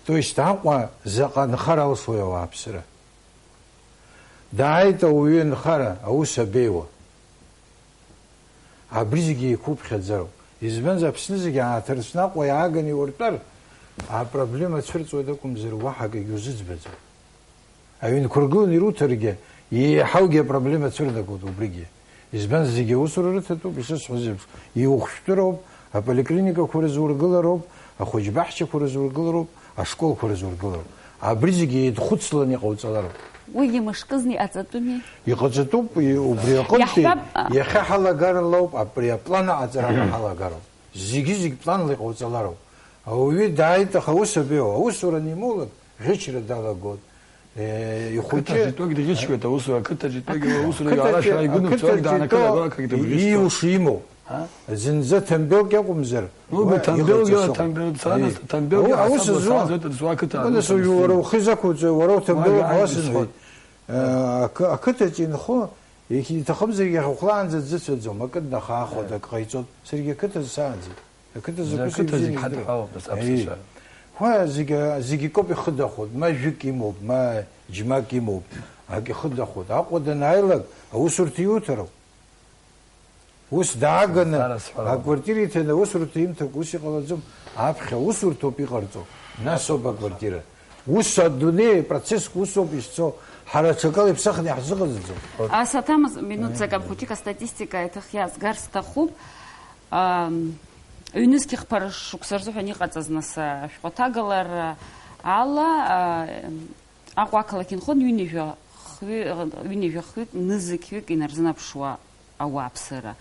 То есть Аҟәа заҟа нхара алшои ауааԥсыра? Дааит ауаҩы нхара, аус абеиуа. Абри зегьы еиқәыԥхьаӡароуп. Избанзар, Аԥсны зегьы ааҭырцәны Аҟәа иааганы иуртәар, апроблема цәырҵуеит акәымзар, уаҳа акгьы узыӡбаӡом. Аҩнқәа ргыланы ируҭаргьы, еиҳаугьы апроблема цәырнагоит убригьы. Избанзар, зегьы аусура рыҭатәуп, ишысҳәаз еиԥш, иухәшәтәыроуп, аполиклиникақәа рзургылароуп, ахәыҷбаҳчақәа рзургылароуп, ашколқәа рзургылароуп. Абри зегьы еидхәыцланы иҟауҵалароуп. Уигьы мышкызны иҟаҵатәыми? Иҟаҵатәуп, и-, убри аҟынтәи Иаҳҳәап, а- иахьа ҳалагарала ауп, абри аплан аҟаҵара ҳалагароуп. Зегьы-зегь планла иҟауҵалароуп. Ауаҩы дааит, аха ус абеиоу, аусура анимоулак, ӷьычра далагоит. Ихәыҷы. Ақыҭаҿ итәоугь дӷьычуеит аусура, ақыҭаҿ итәоугь аусура иара шәара игәы нымцәоугь даанакылап, ақыҭаҿ итәоугь даанакылап. Ииуша имоу. Зынӡа ҭамбелк иакәымзар, уи ҭамбелк, иҟаиҵац ҭамбел, сара нас ҭамбелк аус азуа. Сааӡоит, аӡуа ақыҭа. Уара ухы изақәуҵо, уара уҭамбелк уасымҳәеит. Ақы-, ақыҭаҿ инхо, иахь-, иҭахымзаргьы иахьа ухәлаанӡа дзыцәаӡом, акы днахаахоит, акы ҟаиҵоит. Саргьы ақыҭа сааӡеит. Ақыҭа закәу сыбзианы издыруеит. Ҳәа зегьы, зегьы акоуп ихыдахоит, ма жәык имоуп, ма џьмак имоуп, ак ихыдахоит. Аҟәа данааилак, аусурҭа иуҭароуп. Ус дааганы, аквартира иҭаны, аусурҭа имҭакәа ус иҟалаӡом. Аԥхьа аусурҭоуп иҟарҵо, нас ауп аквартира. Ус адунеи апроцессқәа усоуп ишцо, ҳара аҽакала иԥсахны иаҳзыҟаҵаӡом. Асаҭамыз, минуҭ закам хәыҷык астатистика иҭых-, иазгар сҭахуп. Ам, ҩнызқь хԥа шықәса рзыҳәан иҟаҵаз нас ашәҟәы аҭагалара ала, а, Аҟәа ақалақь инхон ҩынҩажәа хҩы-, ҩынҩажәа хҩык нызқьҩык инарзынаԥшуа ауааԥсыра.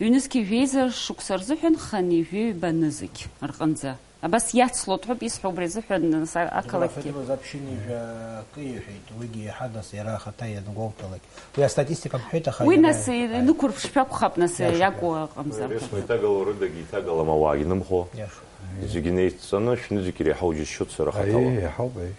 Ҩнызқь жәеиза шықәса рзыҳәан хынҩажәи ҩба нызқь рҟынӡа. Абас иацлоит ҳәоуп исҳәо убри азыҳәан, нас, ақалақьгьы. Федора Запшьыни жәа акы иҳәеит, уигьы иаҳа, нас, иара ахаҭа иангәоуҭалак. Уи астатистика бҳәеит, аха уи, иара, нас, инықәырԥшшәа акәхап, нас, иашоуп, иакәу иашоуп. Аҟамзар. Уи аресма иҭагалоу рыдагьы иҭагалам ауаагьы нымхо. Иашоуп. Зегьы неицҵаны шәнызқь иреиҳау џьысшьоит сара хаҭала. Аиеи, иаҳауп, аиеи.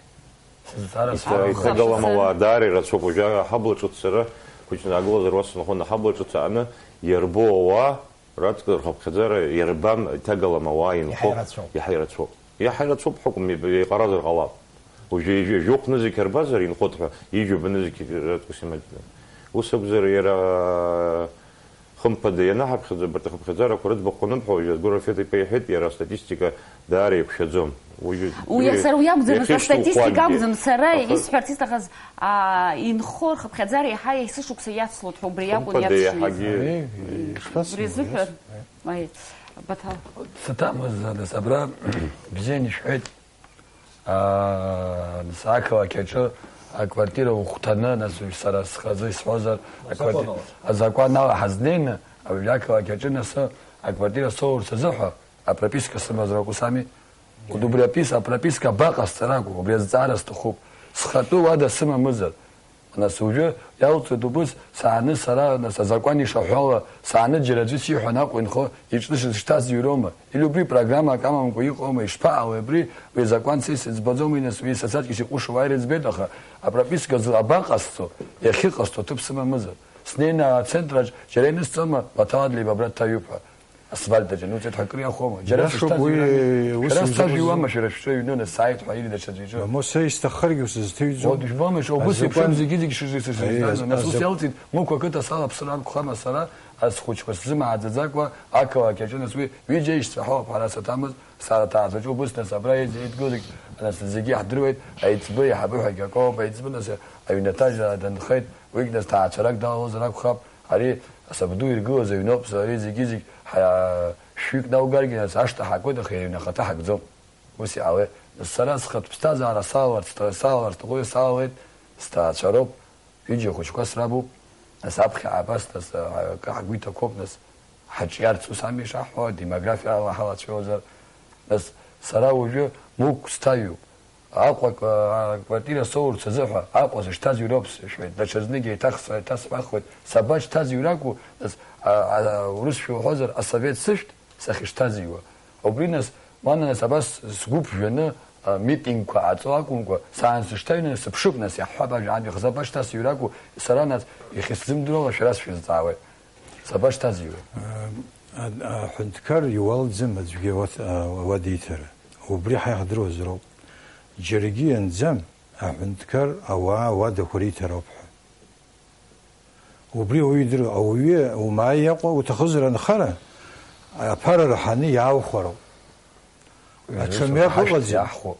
Сызҵаара Иҭа-, сҭахуп. Иҭагалам ауаа даара ирацәоуп. Уажәы аҳабла ҿыц сара хәыҷны аагылазар уа сынхон, аҳабла ҿыц ааны иарбоу ауаа раҵкыс рхыԥхьаӡара иарбам, иҭагалам ауаа инхо. Иаҳа ирацәоуп. Иаҳа ирацәоуп. Иаҳа ирацәоуп, ҳәакәым, еип-, еиҟаразар ҟалап. Уажәы ҩажәа-, жәохә нызқь арбазар инхоит ҳәа, ҩажәа нызқь раҵкыс имаҷны. Ус акәзар, иара хымԥада ианаҳаԥхьаӡа, абарҭ ахыԥхьаӡарақәа рыӡбахә аныбҳәо, уажәы Азгәыр Рафеҭ-иԥа иҳәеит, иара астатистика даара еиқәшәаӡом. Уи, уи, уи сара уи акәӡам, иахьа сара астатистика ишьҭухуангьы. Акәӡам, сара исҳәарц исҭахыз, аа, инхо рхыԥхьаӡара иаҳа есышықәса иацлоит ҳәа убри иакәын. Хымԥада иаԥшны иаҳагьы. Иаҳагьы. Убри азыҳәан, аи, Баҭал. Саҭамыз, нас, абра бзианы ишәҳәеит. Аа, нас, ақалақь аҿы аквартира ухәҭаны, нас, уажә сара схазы исҳәозар, акварти-, азакәанала. Азакәанала ҳазнеины, уажә ақалақь аҿы, нас, аквартира соурц азыҳәа, апрописка сымазар акәу сами? Убри апис-, апрописка абаҟасҵар акәу? Убри азҵаара сҭахуп. Схатәы уада сымамызар. Нас уажәы иалҵуеит убыс, сааны сара, нас, азакәан ишаҳәо ала, сааны џьара аӡәы сиҳәон акәу инхо, иҿны сызшьҭаз иуроума? Или убри программак амамкәа иҟоума, ишԥаҟалеи абри, уи азакәан са исыӡбаӡомеи, нас, уи са саҵкьыс иҟәышу уааира ӡбеит, аха апрописка зы-, абаҟасҵо, иахьыҟасҵо аҭыԥ сымамызар? Снеины ацентрраҿ џьара инысҵома, Баҭал Адлеиба абра дҭаҩуп ҳәа. Асфальт аҿы нуҵеит ҳәа акыр иахома? Џьара иашоуп, сышьҭаз уи иҩны-, ус шәара сышьҭаз изыҟаз иуама, шәара шәҿы иҩны, нас сааит ҳәа, или даҽаӡәы иҿы? Мамоу, са исҭаххаргьы усызҭыҩӡом. Вот, ижәбома, ишо, убыс еиԥшым. Азакәан-, зегьы-зегь шыжи-, шыжи-, аиеи, нас, нас ус азакәан-, иалҵит, Мықә ақыҭа салаԥсыр акәхама сара, азхәыҷқәа сзымааӡаӡакәа, ақалақь аҿы, нас, уи ҩыџьа аишьцәа ҳауп ҳара саҭамыз, сара аҭаацәаҿы убыс, нас, абра еид-, еидгылеит, нас, зегьы иаҳдыруеит, аиҵбы, аиҳабы ҳәагьы акоуп, аиҵбы, нас, аҩнаҭажь данхеит, уигь, нас, ҭаацәарак далалозар акәхап, ари асабду иргылаз аҩноуп, ари зегьы-зегь ҳа-, шәҩык наугаргьы, нас, ашҭа ҳакуеит, аха иара иҩны ахаҭа ҳакӡом. Ус иаауеит. Сара схатә ԥсҭазаара салаларц, салаларц сҭахуп, салалеит, сҭаацәа роуп, ҩыџьа хәыҷқәа срабуп, нас аԥхьа абас, нас, а, акы ҳгәы иҭақәоуп, нас, ҳаҿиарц ус ами ишаҳҳәо, демографиала ҳалацәажәозар, нас, сара уажәы Мықә сҭаҩуп. Аҟәа, а, аквартира соурц азыҳәа, Аҟәа сышҭаз ироуп сшәоит, даҽазныкгьы еиҭах с-, еиҭасҳәахуеит, сабашьҭаз иуракәу, нас, а, а, урысшәа уҳәозар, асовет сышәҭ, сахьышҭазиуа. Убри нас, мана нас абас сгәы ԥжәаны, а, митингқәа ҟаҵо акәымкәа, саансышьҭаҩны сыԥшып нас, иаҳҳәап, ажәаантәи хза башьҭас иуракәу, сара нас, иахьысзымдыруа ала шәара сшәызҵаауеит. Сабашьҭазиуа? А, а, аҳәынҭқар иуалӡам аӡәгьы уа-, а, уадиҭара. Убри ҳа иаҳдыруазароуп. Џьаргьы ианӡам, аҳәынҭқар ауаа уадақәа риҭароуп ҳәа. Убри ауаҩы идыр-, ауаҩы, умааи Аҟәа уҭахызар анхара, аԥара раҳаны иааухәароуп. Аҽа мҩак ыҟаӡам. Иаҳхәо.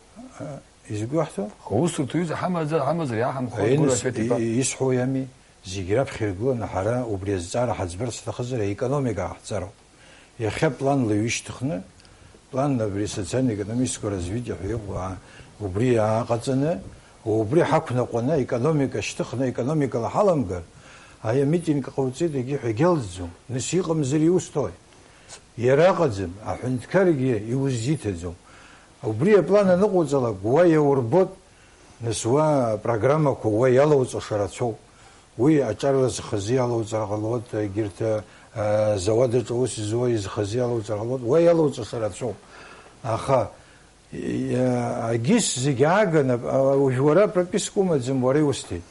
Изакәи иаҳҭо? Аха усурҭа ҩыза ҳамазар, ҳамазар иаҳамхәа Аиныс гәыра шәеҭ иба. И-, исҳәо иами, зегь раԥхьа иргыланы ҳара убри азҵаара ҳаӡбарц ҳҭахызар, аекономика ҟаҳҵароуп. Иахьа планла иҩышьҭыхны, планла абри социально-економическое развитие ҳәа иҟоу, аа, убри ааҟаҵаны, убри ҳақәнаҟәаны, аекономика шьҭыхны, аекономикала ҳаламгар, ари амитинг ҟауҵеит, егьи ҳәа егьалҵӡом. Нас иҟамзар иусҭои? Иара ыҟаӡам, аҳәынҭқаргьы иузиҭаӡом. Убри аплан аныҟауҵалак, уа иаурбот, Нас уа апрограммақәа уа иалауҵаша рацәоуп. Уи аҿар зхазы иалауҵар ҟалоит, егьырҭ, а, зауадаҿ аус зуа изхазы иалауҵар ҟалоит, уа иалауҵаша рацәоуп. Аха, и-, а, агьыс зегь ааганы, а, уажә уара прописка умаӡам, уара иусҭеит.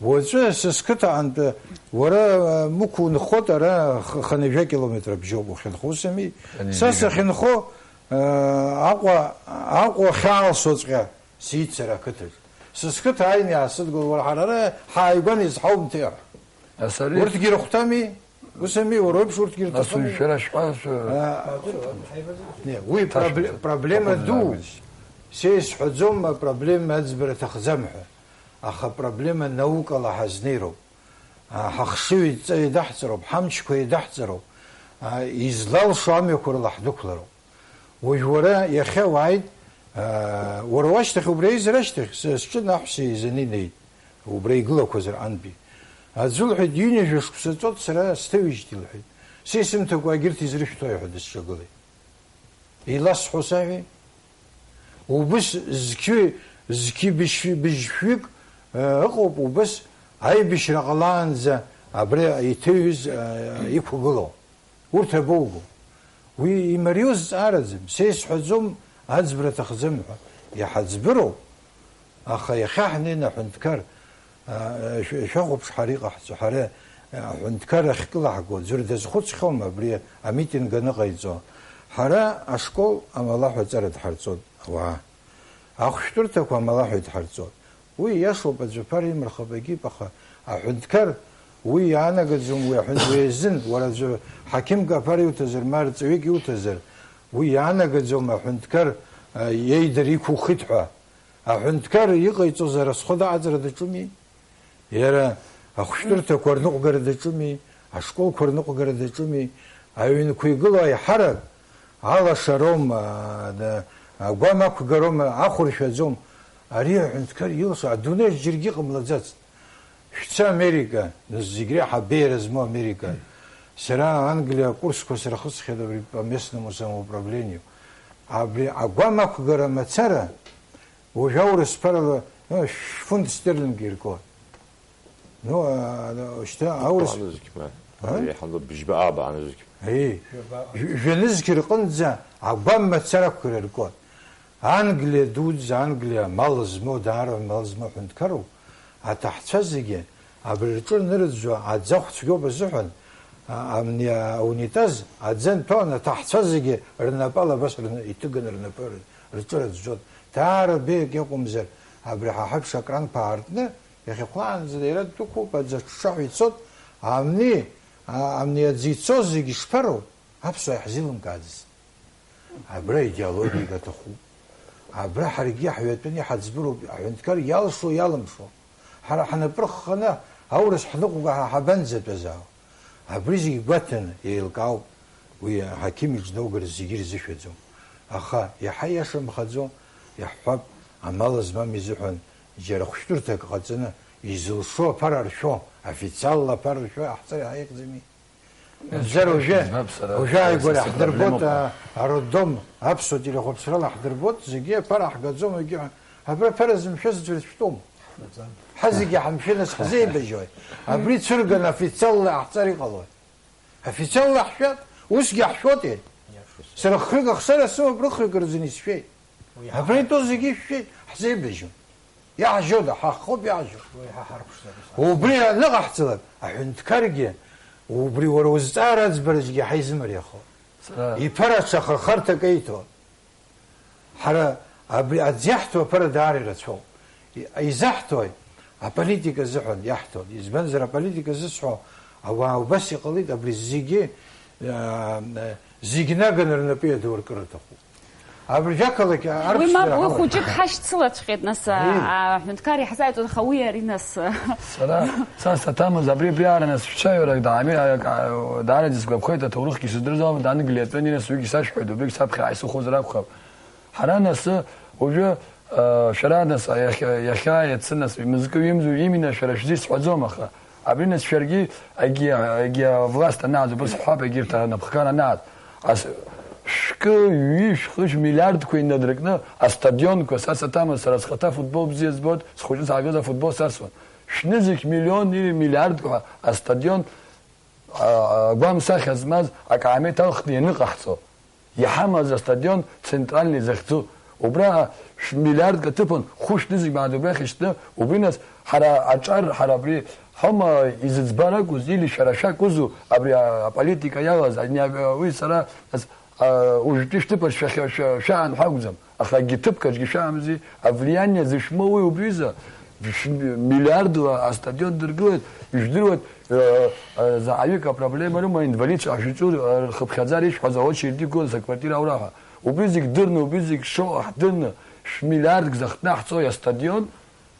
Уаҵәы са сқыҭа аҟынтә уара, а, мықә унхот, ара х-, хынҩажәа километр абжьоуп ухьынхо, ус ами? Са сахьынхо, а, Аҟәа, Аҟәа ахьаалсоҵәҟьа сиццар ақыҭаҿ. Са сқыҭа ааины иаасыдгыл, уара, ҳара ара ҳааигәан изҳаумҭеи ҳәа. Нас ари Урҭгьы рыхәҭами? Ус ами, уара уеиԥш урҭгьы Нас рҭахыми? Шәара шәҟәа шәы- А, не, уи Ҭашәа пробле-, проблема проблема ду. Ҳа исҳәаӡом, апроблема аӡбара аҭахӡам ҳәа. Аха апроблема наукала ҳазнеироуп. А, ҳахшыҩ еидҵа еидаҳҵароуп, ҳамчқәа еидаҳҵароуп. А, излалшо амҩақәа рыла ҳдәықәлароуп. Уажә уара иахьа уааит, аа, уара уашьҭахь убра еизар ашьҭахь, са сҿы наҳәса еизаны инеит, убра игылақәаз рҟынтәи. Аӡәы лҳәеит, ҩынҩажәа шықәса ҵуеит сара сҭыҩижьҭеи лҳәеит. Са исымҭакәа егьырҭ изрышәҭои ҳәа дысҿагылеит. Иласҳәо саҳәеи? Убыс зқьы, зқьы быжь-, быжьшәҩык, э, ыҟоуп, убыс аибашьра ҟалаанӡа абри иҭыҩыз, э, иқәгылоу. Урҭ абоуго? Уи имариоу зҵаараӡам, са исҳәаӡом, аӡбра аҭахӡам ҳәа. Иҳаӡбыроуп, аха иахьа ҳнеины аҳәынҭқар, а, шә-, шәахәаԥш ҳара иҟаҳҵо, ҳара, а, аҳәынҭқар ахькылаҳго, ӡәыр дазхәыцхьоума абри амитинг аныҟаиҵо? Ҳара ашкол амалаҳәа аҵара дҳарҵоит, ауаа. Ахәшәтәырҭақәа амалаҳәа идҳарҵоит. Уи иашоуп, аӡәы аԥара имырхып, егьип, аха аҳәынҭқар уи иаанагаӡом, уи аҳәын-, уи азын, уара аӡәы ҳақьымк аԥара иуҭазар, ма рҵаҩык иуҭазар, уи иаанагаӡом аҳәынҭқар, а, иеидара иқәухит ҳәа. Аҳәынҭқар иҟаиҵоз арасхәыда аӡра даҿыми? Иара ахәшәтәырҭақәа рныҟәгара даҿыми, ашколқәа рныҟәгара даҿыми, аҩнқәа игылоу аиҳарак, алашароума, а, агәам ақәгароума, ахәыршәаӡом. Ари аҳәынҭқар илшо адунеи аҿы џьаргьы иҟамлаӡацт. Шәца Америка, нас зегь реиҳа абеиара змоу Америка. Сара Англиа акурсқәа срыхысхьеит абри по местному самоуправлению. Абри агәам ақәгара мацара, Уажә аурыс ԥарала, ну, шәфунт стерлинг иркуан. Ну, а, а, шьҭа аурыс Баанызқь, ма. А? Еиҳа быжьба, аа, баанызқь. Аи, жәа-, жәанызқь рҟынӡа агәам мацара ақәгара ркуан. Англиа дуӡӡа, Англиа мал змоу, даара мал змоу ҳәынҭқаруп. Аҭаҳцәа зегьы абри рҿы рнырӡәӡәо аӡахә цәгьоуп азыҳәан, а, амни-, аунитаз аӡы анҭәо, аҭаҳцәа зегьы рнапала абас рны-, иҭыганы рнапы р-, рҿы рыӡәӡәон. Даара беиак иакәымзар, абри ҳа ҳаиԥш акранқәа аартны, иахьахәлаанӡа иара ддәықәуп, аӡы аҽҽаҳәа ицоит, амни, а, амни аӡы ицоз зегьы ишԥароу? Аԥсуаа иаҳзеилымкааӡаз. Абра идеологиак аҭахуп. Абра ҳаргьы ҳҩатәаны иҳаӡбыроуп, аҳәынҭқар иалшо, иалымшо. Ҳара ҳнапы рхханы аурыс ҳныҟәга ҳа ҳабанӡатәазаау? Абри зегь гәаҭаны еилкаауп, уи аҳақьым иҿнаугара зегьы ирзышәаӡом. Аха иаҳа иашамхаӡо, иаҳҳәап, амал змам изыҳәан џьара хәшәтәырҭак ҟаҵаны, изылшо аԥара ршәо, официалла аԥара ршәо иаҳҵар иаҳа ихьӡами? Мамзар уажәы, Избап сара, уажәы ааигәара сара иаҳдырбоит, проблемоуп. А, ароддом, аԥсуа телехәаԥшрала ҳдырбоит, зегьы аԥара ҳгаӡом, егьи ҳәа. Абра аԥара зымшәаз ӡәыр шәтәом. Ҳа зегьы ҳамшәы, нас ҳзеибажьои? Абри цәырганы официалла иаҳҵар иҟалои? Официалла ҳшәат, усгьы ҳшәоти? Сара хҩык ахсара сымоуп, рыхҩык рзын исшәеит. Абра итәоу зегьы ишәшәеит, ҳзеибажьон. Иаҳжьода, ҳаххоуп иаҳжьо. Уи ҳа ҳарԥшӡоуп, ус. Убри аныҟаҳҵалак, аҳәынҭқаргьы, убри уара узҵаара аӡбараҿгьы ҳаизымариахо. Сара Иԥара ҽа хахарҭак еиҭо. Ҳара абри аӡ иаҳҭо аԥара даара ирацәоуп. И-, изаҳҭои? Аполитика азыҳәан иаҳҭон. Избанзар, аполитика зысҳәо, ауаа убас иҟалеит, абри зегьы, аа, зегь наганы рнапы иадуркыр рҭахуп. Абыржә ақалақь Уи арԥшӡара мап, уи ҳауеит. Хәыҷык ҳашьцылаҵәҟьеит, нас, а, Ии. аҳәынҭқар иаҳзааиҵоит, аха уи ари, нас. Сара, са саҭамыз, абри, абри ара, нас, шәцәаҩарак даами-, а, а, даараӡа сгәаԥхеит, аҭоурыхгьы сыздырӡом, Англиатәи, нас, уигьы сашәҳәоит, убригь саԥхьа ааисыхәозар акәхап. Ҳара, нас, уажәы, а, шәара, нас, а, иахьа, иахьа, иацы, нас, мызкы ҩымзу имина шәара шәзы исҳәаӡом, аха абри, нас, шәаргьы агьи, агьи авласт анааз, убас ҳҳәап, егьырҭ анапхгара анааз. Ас-, Шәкы, ҩи, шәхышә миллиардқәа инадыркны астадионқәа, са саҭамыз, сара схаҭа футбол бзиа збоит, схәыҷы саагаз афутбол сасуан. Шәнызқь миллион или миллиардк ҳәа астадион, а, агәамсахьа змаз акаамеҭ алхны ианыҟаҳҵо, иҳамаз астадион центральный захьӡу, убра шә-, миллиардк аҭыԥан хәышә нызқь мааҭ убрахь ишьҭны, убри нас ҳара аҿар, ҳара абри ҳома изыӡбар акәыз, или шәара шәакәызу абри а-, аполитика иалаз, ани а-, уи сара нас А, уажәтәи шәҭыԥаҿ шәахьа-, шәа-, шәаан ҳәа акәӡам, аха акгьы ҭыԥкаҿгьы шәаамзи, авлиание зышәмоу уи убриазы, шә-, миллиардла астадион дыргылеит, ижәдыруеит, э, э, заҟаҩык апроблема рыма, инвалидцәа ҳшәыҵәу, э, рхыԥхьаӡара ишәҳәаз аочеред иқәгылаз аквартира аура ҳәа. Убри зегь дырны, убри зегь шоуа ҳдырны, шәмиллиардк захҭнаҳҵои астадион,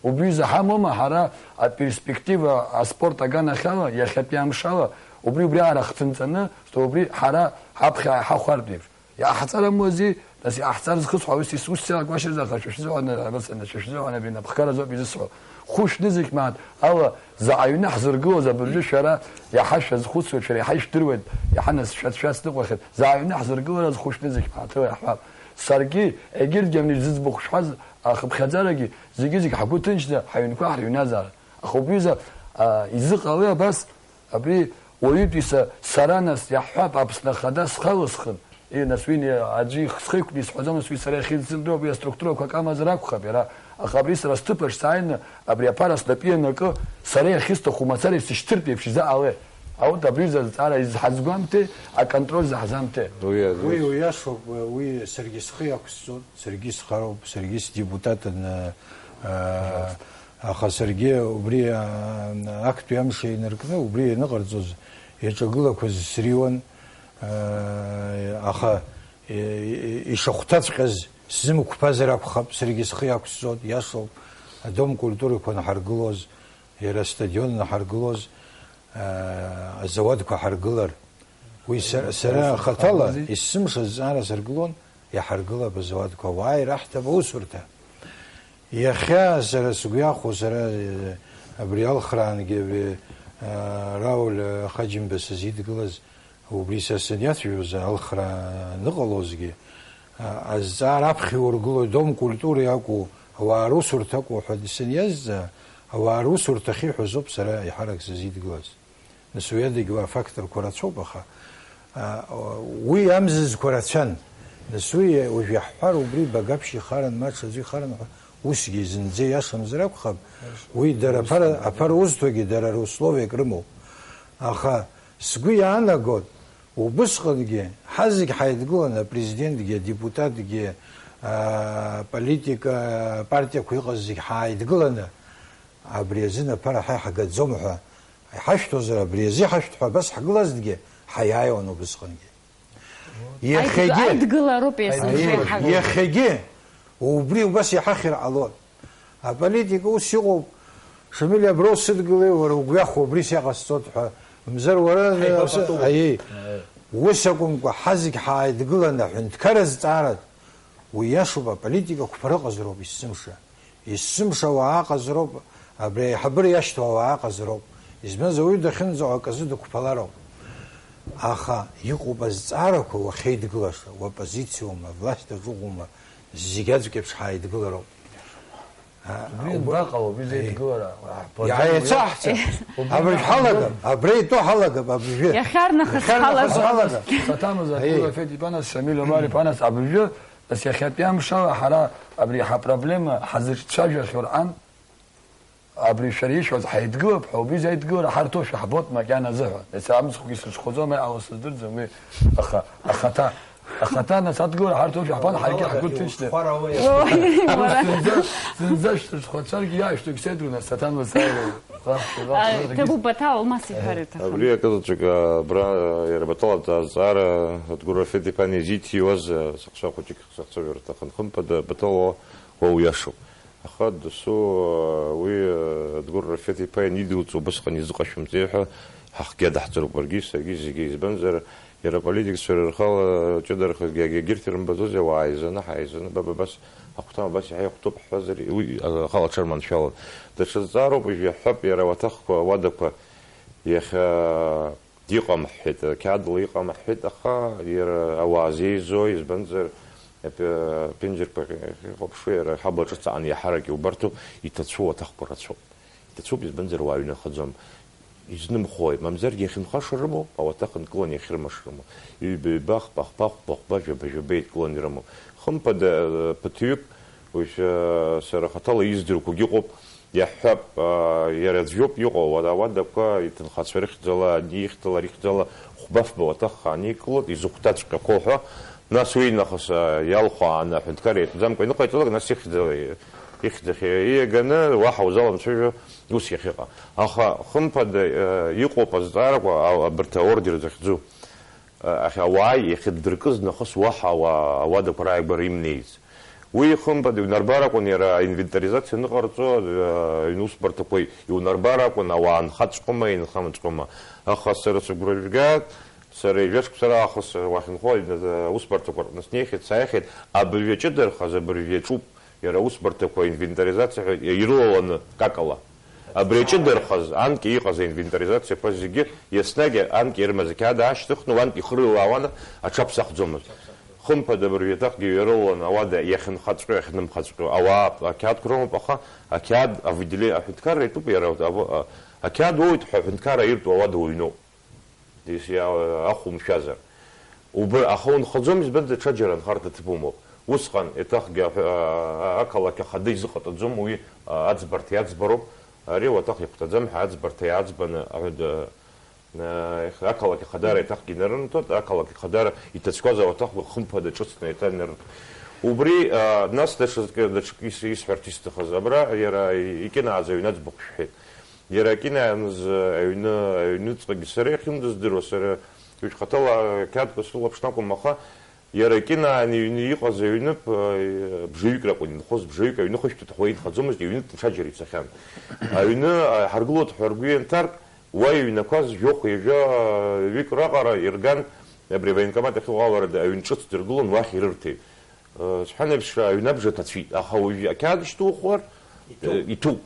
Убри заҳамоума ҳара аперспектива аспорт аганахьала, иахьатәи амшала, убри, убриаҟара хҭынҵаны, убри ҳара ҳаԥхьа иҳахәартә еиԥш? Иҟаҳҵар амуази, нас иҟаҳҵар зхысҳәа, ус ис-, ус сеилакуашьазар, аха шәышәзыҳәан, абас, шәышәзыҳәан абри напхгара азоуп изысҳәо. Хәышә нызқь мааҭ ала заҟа аҩны ҳзыргылоз абыржәы шәара иаҳа шәазхәыцуеит, шәара иаҳа ишәдыруеит, иаҳа нас шәа-, шәацныҟәахьеит. Заҟа аҩны ҳзыргылараз хәышә нызқь мааҭ ала иаҳҳәап. Саргьы, егьырҭгьы абни зыӡбахә шәҳәаз ахыԥхьаӡарагьы, зегьы-зегь ҳгәы ҭынчны ҳаҩнқәа ҳрыҩназаарын. Аха убриазы, а, изыҟалеи абас, абри уаҩытәыҩса сара нас иаҳҳәап, Аԥсны Ахада схалысхын, и, нас уи не-, аӡәы их-, схы иқәкны исҳәаӡом, нас уи сара иахьынсзымдыруа, абри аструктурақәа акы амазар акәхап иара, аха абри сара сҭыԥаҿ сааины, абри аԥара снапы ианакы, сара иахьысҭаху мацара исышьҭыртә еиԥш изыҟалеи? Аут абри зазҵаара изҳазгәамҭеи, аконтроль заҳзамҭеи? Уи, уи, уи иашоуп, уи саргьы схы иақәсҵоит, саргьы схароуп, саргьы сдепутатын, а, а, Аха саргьы убри, аа, актәи амш инаркны, убри ианыҟарҵоз, иаҿагылақәаз сриуан, аа, аха, и-, и-, ишахәҭаҵәҟьаз сзымқәԥазар акәхап, саргьы схы иақәсҵоит, иашоуп, адом культурақәа анҳаргылоз, иара астадион анҳаргылоз, аа, азауадқәа ҳаргылар. Уи са-, сара хаҭала исзымшаз зҵаара саргылон, иҳаргылап азауадқәа, уааи, раҳҭап аусурҭа. Иахьа сара сгәы иахәо, сара, э, абри алхраангьы, абри, э, Рауль, э, Хаџьымба сызидгылаз, убри са саниацәажәоз, алхра аныҟалозгьы, а, азҵаара аԥхьа иургылоит, дом культуры иакәу, ауаа русурҭа акәу ҳәа саниазҵаа, ауаа русурҭахь иҳәазоуп сара еиҳарак сызидгылаз. Нас уи адагьы уа афакторқәа рацәоуп, аха, а, уи амзызқәа рацәан. Нас уи уажә иаҳҳәар, убри Багаԥшь ихаран, ма ҽаӡәы ихаран ҳәа, усгьы зынӡа иашамзар акәхап, уи дара аԥара, аԥара узҭогьы дара рысловиак рымоуп. Аха сгәы иаанагоит, убысҟангьы ҳазегь ҳаидгыланы, апрезидентгьы, адепутатгьы, а, политика, апартиақәа иҟаз зегь ҳааидгыланы, абри азын аԥара ҳа иаҳгаӡом ҳәа иҳашәҭозар, абри азы иҳашәҭ ҳәа абас ҳгылазҭгьы, ҳаиааиуан убысҟангьы. Иахьагьы, Аидгылароуп есымша иҳагу. Иахьагьы убри убас иҳахьыр ҟалон. Аполитика ус иҟоуп, Шамиль, абра усыдгылеи, уара угәы иахәо убри сиаҟасҵоит ҳәа, мзар уара, Ҳаибабатәуп. Аиеи. Ус акәымкәа, ҳазегь ҳааидгыланы аҳәынҭқар азҵааратә, уи иашоуп, аполитика қәԥара ыҟазароуп есымша. Есымша ауаа ыҟазароуп, абри аиҳабыра иашьҭоу ауаа ыҟазароуп. Избанзар, ауаҩы дахьынӡаҟоу аказы дықәԥалароуп. Аха иҟоуп азҵаарақәа уахьеидгылаша, уоппозициоума, власть аҿы уҟоума, зегь аӡәк еиԥш ҳааидгылароуп. А, Убри уб-, анбаҟало, убри зеидгылара? Иааицаҳҵап. Убри Абыржә анбаҟало? Ҳалагап, абра итәоу ҳалагап, абыржәы. Иахьарнахыс Иахьарнахыс ҳалагап. Ҳалагап. Саҭамыз Аҭура Феҭ-иԥа, нас Шамиль Омар-иԥа, нас абыржәы, нас иахьатәи амшала ҳара абри ҳапроблема ҳазыҿцәажәахьоу рҟан, абри шәара ишәҳәаз ҳаидгылап ҳәа, убри заидгылара ҳарҭошәа ҳбоит макьана азыҳәан. Иацы амцхәгьы срыҽхәаӡом, аиаала сыздырӡом уи, аха, ахаҭа, ахаҭа нас адгылара ҳарҭошәа ҳбан, ҳаргьы ҳгәы ҭынчны. Уара, уара. Зынӡа, зынӡа шәсырҽхәацәаргьы иаашәҭуеит, сеидру нас, Саҭан ласааира. Ҭабуп, Баҭал, Алмас иҳәар иҭахын. Абри акызаҵәык, абра, иара Баҭал азҵаара Адгәыр Рафеҭ-иԥа анизиҭиуаз, сыхцәа хәыҷык сахцәажәар рҭахын. Хымԥада, Баҭал, уа, уа уиашоуп. Аха досу, уи, Адгәыр Рафеҭ-иԥа ианидуҵо убысҟан изыҟашәымҵеи ҳәа ҳахгьы адаҳҵароуп уаргьы, саргьы, зегьы, избанзар, иара аполитикцәа рхала ҷыдарахазгьы егьырҭ ирымбаӡозеи, ауаа ааизаны, ҳааизаны, ба, ба, абас ахәҭам абас иаҳа ихәҭоуп ҳҳәазар, уи ахала аҽарманшәалон. Даҽа зҵаароуп, уажә иаҳҳәап, иара ауаҭахқәа, ауадақәа, иахьа Иҟам ҳҳәеит, ақьаадла иҟам ҳҳәеит, аха иара ауаа зеизои, избанзар, аԥ-, аԥенџьырқәа ихәаԥшуа иара аҳабла ҿыц аҟны иаҳарак иубарҭоуп, иҭацәу аҭахқәа рацәоуп. Иҭацәуп, избанзар, уаа ҩнахаӡом. Изнымхои, мамзаргьы иахьынхаша рымоуп, ауаҭах нкыланы иахьрымаша рымоуп. Ҩба-ҩба, хԥа-хԥа, хәба-хәба, жәаба-жәаба еидкыланы ирымоуп. Хымԥада, ԥыҭҩык, уажә, сара хаҭала издыруагьы ыҟоуп, иаҳҳәап, иара аӡәоуп иҟоу, ауадақәа иҭынхацәа рыхьӡала, ани ихьӡала, рыхьӡала, хәба-фба уаҭах аникылоит, изыхәҭаҵәҟьақәоу ҳәа, нас уи нахыс, иалхәааны аҳәынҭқар иатәӡамкәа иныҟаиҵалак, нас ихьӡала, ихьӡахь ииаганы, уаҳа узаламцәажәо ус иахьыҟа. Аха, хымԥада, иҟоуп азҵаарақәа, а-, абарҭ аордер захьӡу. Ахь ауааи иахьыддыркыз нахыс уаҳа ауаа, ауадақәа рааигәара имнеиц. Уи, хымԥада, иунарбар акәын иара аинвентаризациа аныҟарҵо, аҩны усбарҭақәа иунарбар акәын, ауаа нхаҵәҟьома, инхамҵәҟьома. Аха сара сыгәра жәгааит, сара ҩажәа шықәса раахыс уахьынхо аҩны аусбарҭақәа рҟны снеихьеит, сааихьеит, абыржәы иаҷыдархаз, абыржәы иаҿуп. Иара аусбарҭақәа, инвентаризациа ҳәа ирылаланы какала. Абри аҷыдархаз, анкьа иҟаз аинвентаризациақәа зегьы, еснагь анкьа ирымаз ақьаад аашьҭыхны, уантә ихырҩлаауан, аҽаԥсахӡомызт. Хымԥада, абыржәы аҭакгьы ҩарылаланы, ауада иахьынхаҵәҟьо, иахьнымхаҵәҟьо ауаа ақьаадқәа рымоуп, аха ақьаад авыделе-, аҳәынҭқарра итәуп иара, а-, а-, ақьаад уоуит ҳәа аҳәынҭқарра иртәу ауада уҩноуп. Ес-, иа-, ахәымшәазар. Убра, аха унхаӡом, избан, даҽаџьара анхарҭа ҭыԥ умоуп. Усҟан, еиҭахгьы аҳәа-, а-, а-, ақалақь ахада изыҟаҵаӡом уи, а-, аӡбарҭа иаӡбароуп. Ари уаҭах ихәҭаӡам ҳәа аӡбарҭа иаӡбаны, аҳәа-, а-, а-, ақалақь ахадара еиҭахгьы инарымҭоит, ақалақь ахадара иҭацәқәаз ауаҭахқәа хымԥада ҿыцны еиҭанарыҭ. Убри, а, нас даҽазкы, даҽакы ис-, исҳәарц исҭахыз, абра иара икьынааӡа аҩны аӡбахә шәҳәеит. Иара акьынааныз аҩны, аҩныҵҟагьы сара иахьындыздыруа, сара ҩажәа хаҭала ақьаадқәа срылаԥшны акәым, аха иара акьынаан иҩны иҟаз аҩны п-, бжаҩык ракәын инхоз, бжаҩык аҩны хышәҭа ҭахәа инхаӡомызт, иҩны даҽаџьара ицахьан. Аҩны, а, ҳаргылоит ҳәа ргәы ианҭарк, уа иҩнақәаз жәохә ҩажәа, а, ҩык раҟара ирган, абри авоенкомат ахьыҟоу аларада аҩн ҿыц дыргылон, уахь ирырҭеит. Э, сҳәан еиԥш, аҩны абжа ҭацәит, аха уажәы ақьаад шьҭухуар, э, иҭәуп.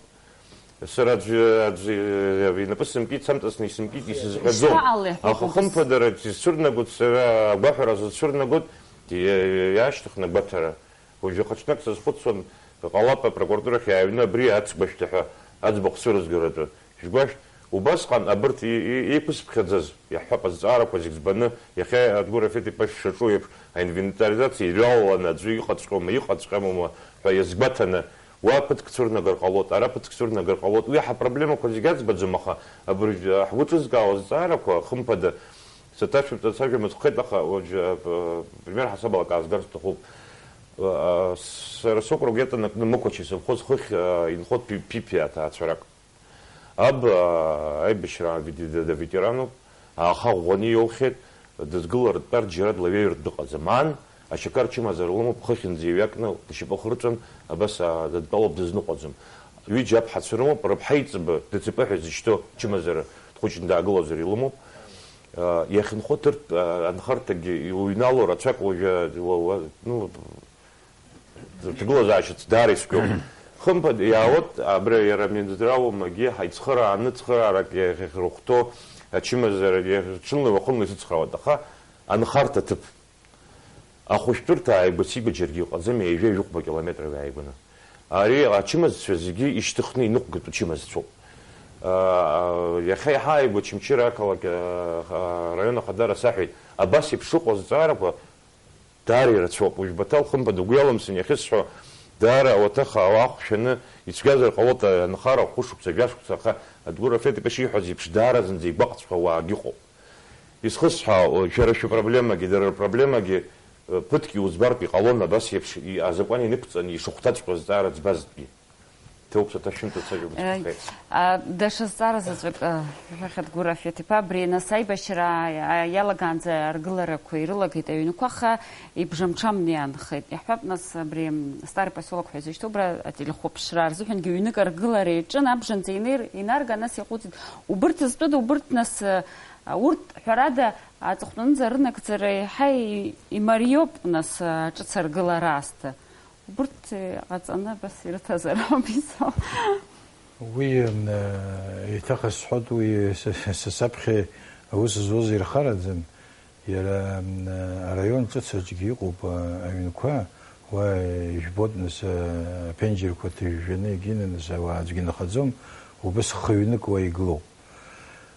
Сара аӡәы, аӡәы, э, инапы сымкит, самҵасны исымкит, исызҳәаӡом. Ишԥаҟалеи ҳәа. Аха хымԥадара сызцәырнагоит, сара агәаҳәара сызцәырнагоит, ди-, иаашьҭыхны агәаҭара. Уажәы хаҽнак сазхәыцуан, ҟалап апрокуратурахь иааҩны абри ацгәашәҭа ҳәа аӡбахә цәырызгаратәы. Шәгәашәт, убасҟан абырҭ и-, и-, еиқәысԥхьаӡаз, иаҳҳәап, азҵаарақәа зегь збаны, иахьа Адгәыр Рафеҭ-иԥа шәшаҿу еиԥш, аинвентаризациа иҩалаланы аӡәы иҟаҵәҟьоума, иҟаҵәҟьамоума ҳәа иазгәаҭаны, уа ԥыҭк цәырнагар ҟалоит, ара ԥыҭк цәырнагар ҟалоит, уи ҳапроблемақәа зегь аӡбаӡом, аха абыржә ҳгәы ҿызкаауа азҵаарақәа, хымԥада, саҭашәымҵан сажәа мыцхәхеит, аха уажә, а, п-, пример ҳасабалак аазгар сҭахуп. А, сара сокруг иаҵанакны Мықәача исовхоз хыхь, а, инхоит Пи-, Пипиа аҭаацәарак. Аб, аа, аибашьраан веди-, д-, д-, ветерануп, ааха ӷәӷәаны иоухьеит, дызгылартә тәар џьара длаҩеиртә дыҟаӡам. Ан, ашьакар чымазара лымоуп, хыхьынӡа иҩакны, лшьапы хырҵәан, абас, аа, дыдтәалоуп, дызныҟәаӡом. Ҩыџьа аԥҳацәа рымоуп, рыԥҳа иҵбы, ДЦП ҳәа изышьҭоу чымазара, дхәыҷны даагылазар илымоуп. Аа, иахьынхо ҭыртә, аа, анхарҭагьы иуҩнало рацәак уажәы, уа-, уа-, ну, Ҭагылазаашьац даара ицәгьоуп. Хымԥада иаауеит, абра иара Минздрауамагьы ҳаицхырааны цхыраарак иахьрыхәҭоу ачымазара иахь-, ҽынла уахынла исыцхраауеит, аха анхарҭа ҭыԥ. Ахәышәтәырҭа ааигәа ааигәа џьаргьы иҟаӡам, ҩажәа жәохәба километр ааигәаны. Ари ачымазцәа зегьы ишьҭыхны инықәгатәу чымазцәоуп. Аа, иахьа иаҳа ааигәа Очамчыра ақалақь, аа, араион ахадара саҳәеит, абас еиԥш ыҟоу азҵаарақәа Даара ирацәоуп. Уажә Баҭал хымԥада угәы иалымсын иахьысҳәо, даара ауаҭах ауаа ахәшәаны ицәгьазар ҟалоит, анхара хәышықәса, жәашықәса, аха Адгәыр Рафеҭ-иԥа ишиҳәаз еиԥш, даара зынӡа игәаҟцәа уаагьы ыҟоуп. Исхысҳәаау, шәара шәыпроблемагьы, дара рпроблемагьы, э, ԥыҭк иуӡбартә иҟалон, абас еиԥш, и-, азакәан инықәҵаны ишыхәҭаҵәҟьоз зҵаара ӡбазҭгьы. Ҭоуп, саҭашәымҭа сажәа Ааи. Мыцхәхеит. А, даҽа зҵаара заҵәык, а, шәахьа Дгәыр Рафеҭ-иԥа, абри нас аибашьра, а, иалагаанӡа аргыларақәа ирылагеит аҩнқәа, аха ибжамҽамны иаанхеит. Иаҳҳәап, нас, абри, м, Старый поселок ҳәа изышьҭоу, убра ателехәаԥшра рзыҳәангьы ҩнык аргылара иаҿын, абжанӡа инеир-, инарга, нас иаҟәыҵит. Убырҭ зтәыда, убырҭ, нас, а, урҭ, ҳәарада, аҵыхәтәанынӡа рынагӡара еиҳа и-, имариоуп, нас, а, ҿыц аргылара аасҭа. Убырҭ, э, ҟаҵаны абас ирыҭазар ауп исҳәо. Уи, м, э, еиҭах исҳәоит, уи са, са саԥхьа Аус зуаз ирхараӡам, иара, м, араион ҿыц аҿгьы иҟоуп, а, аҩнқәа, уа ижәбоит, нас, а, аԥенџьырқәа ҭыжәжәаны егьины, нас, ауаа аӡәгьы нхаӡом, убыс хҩнык уа игылоуп.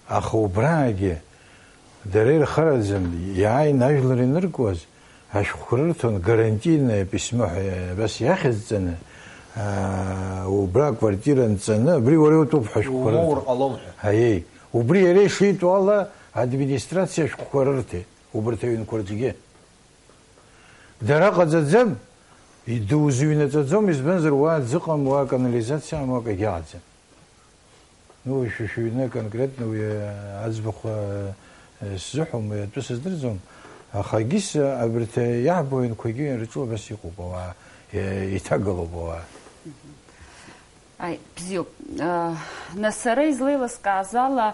Аха убраагьы дара ирхараӡам, иааины ажәлар иныркуаз, ашәҟәқәа рырҭон, гарантийное письмо ҳәа абас иахьӡҵаны, аа, убра аквартира нҵаны, абри уара иутәуп ҳәа ашәҟәқәа Умоур рырҭон. Ҟалом ҳәа. Аиеи, убри иара ишитәу ала администрациа ашәҟәқәа рырҭеит, убарҭ аҩнқәа рҿгьы. Дара ҟаҵаӡам, идузыҩнаҵаӡом, избанзар, уа аӡы ыҟам, уа аканализациа амоуп, егьаҟаӡам. Ну, уи шәа шәыҩны конкретно уи, э, аӡбахә, э, э, сзыҳәом, уи атәы сыздырӡом, аха егьыс, э, абарҭ, э, иаҳбо аҩнқәагьы рҿы абас иҟоуп ауаа, э, иҭагалоуп ауаа. Аи, бзиоуп. Э, нас сара излеилыскааз ала,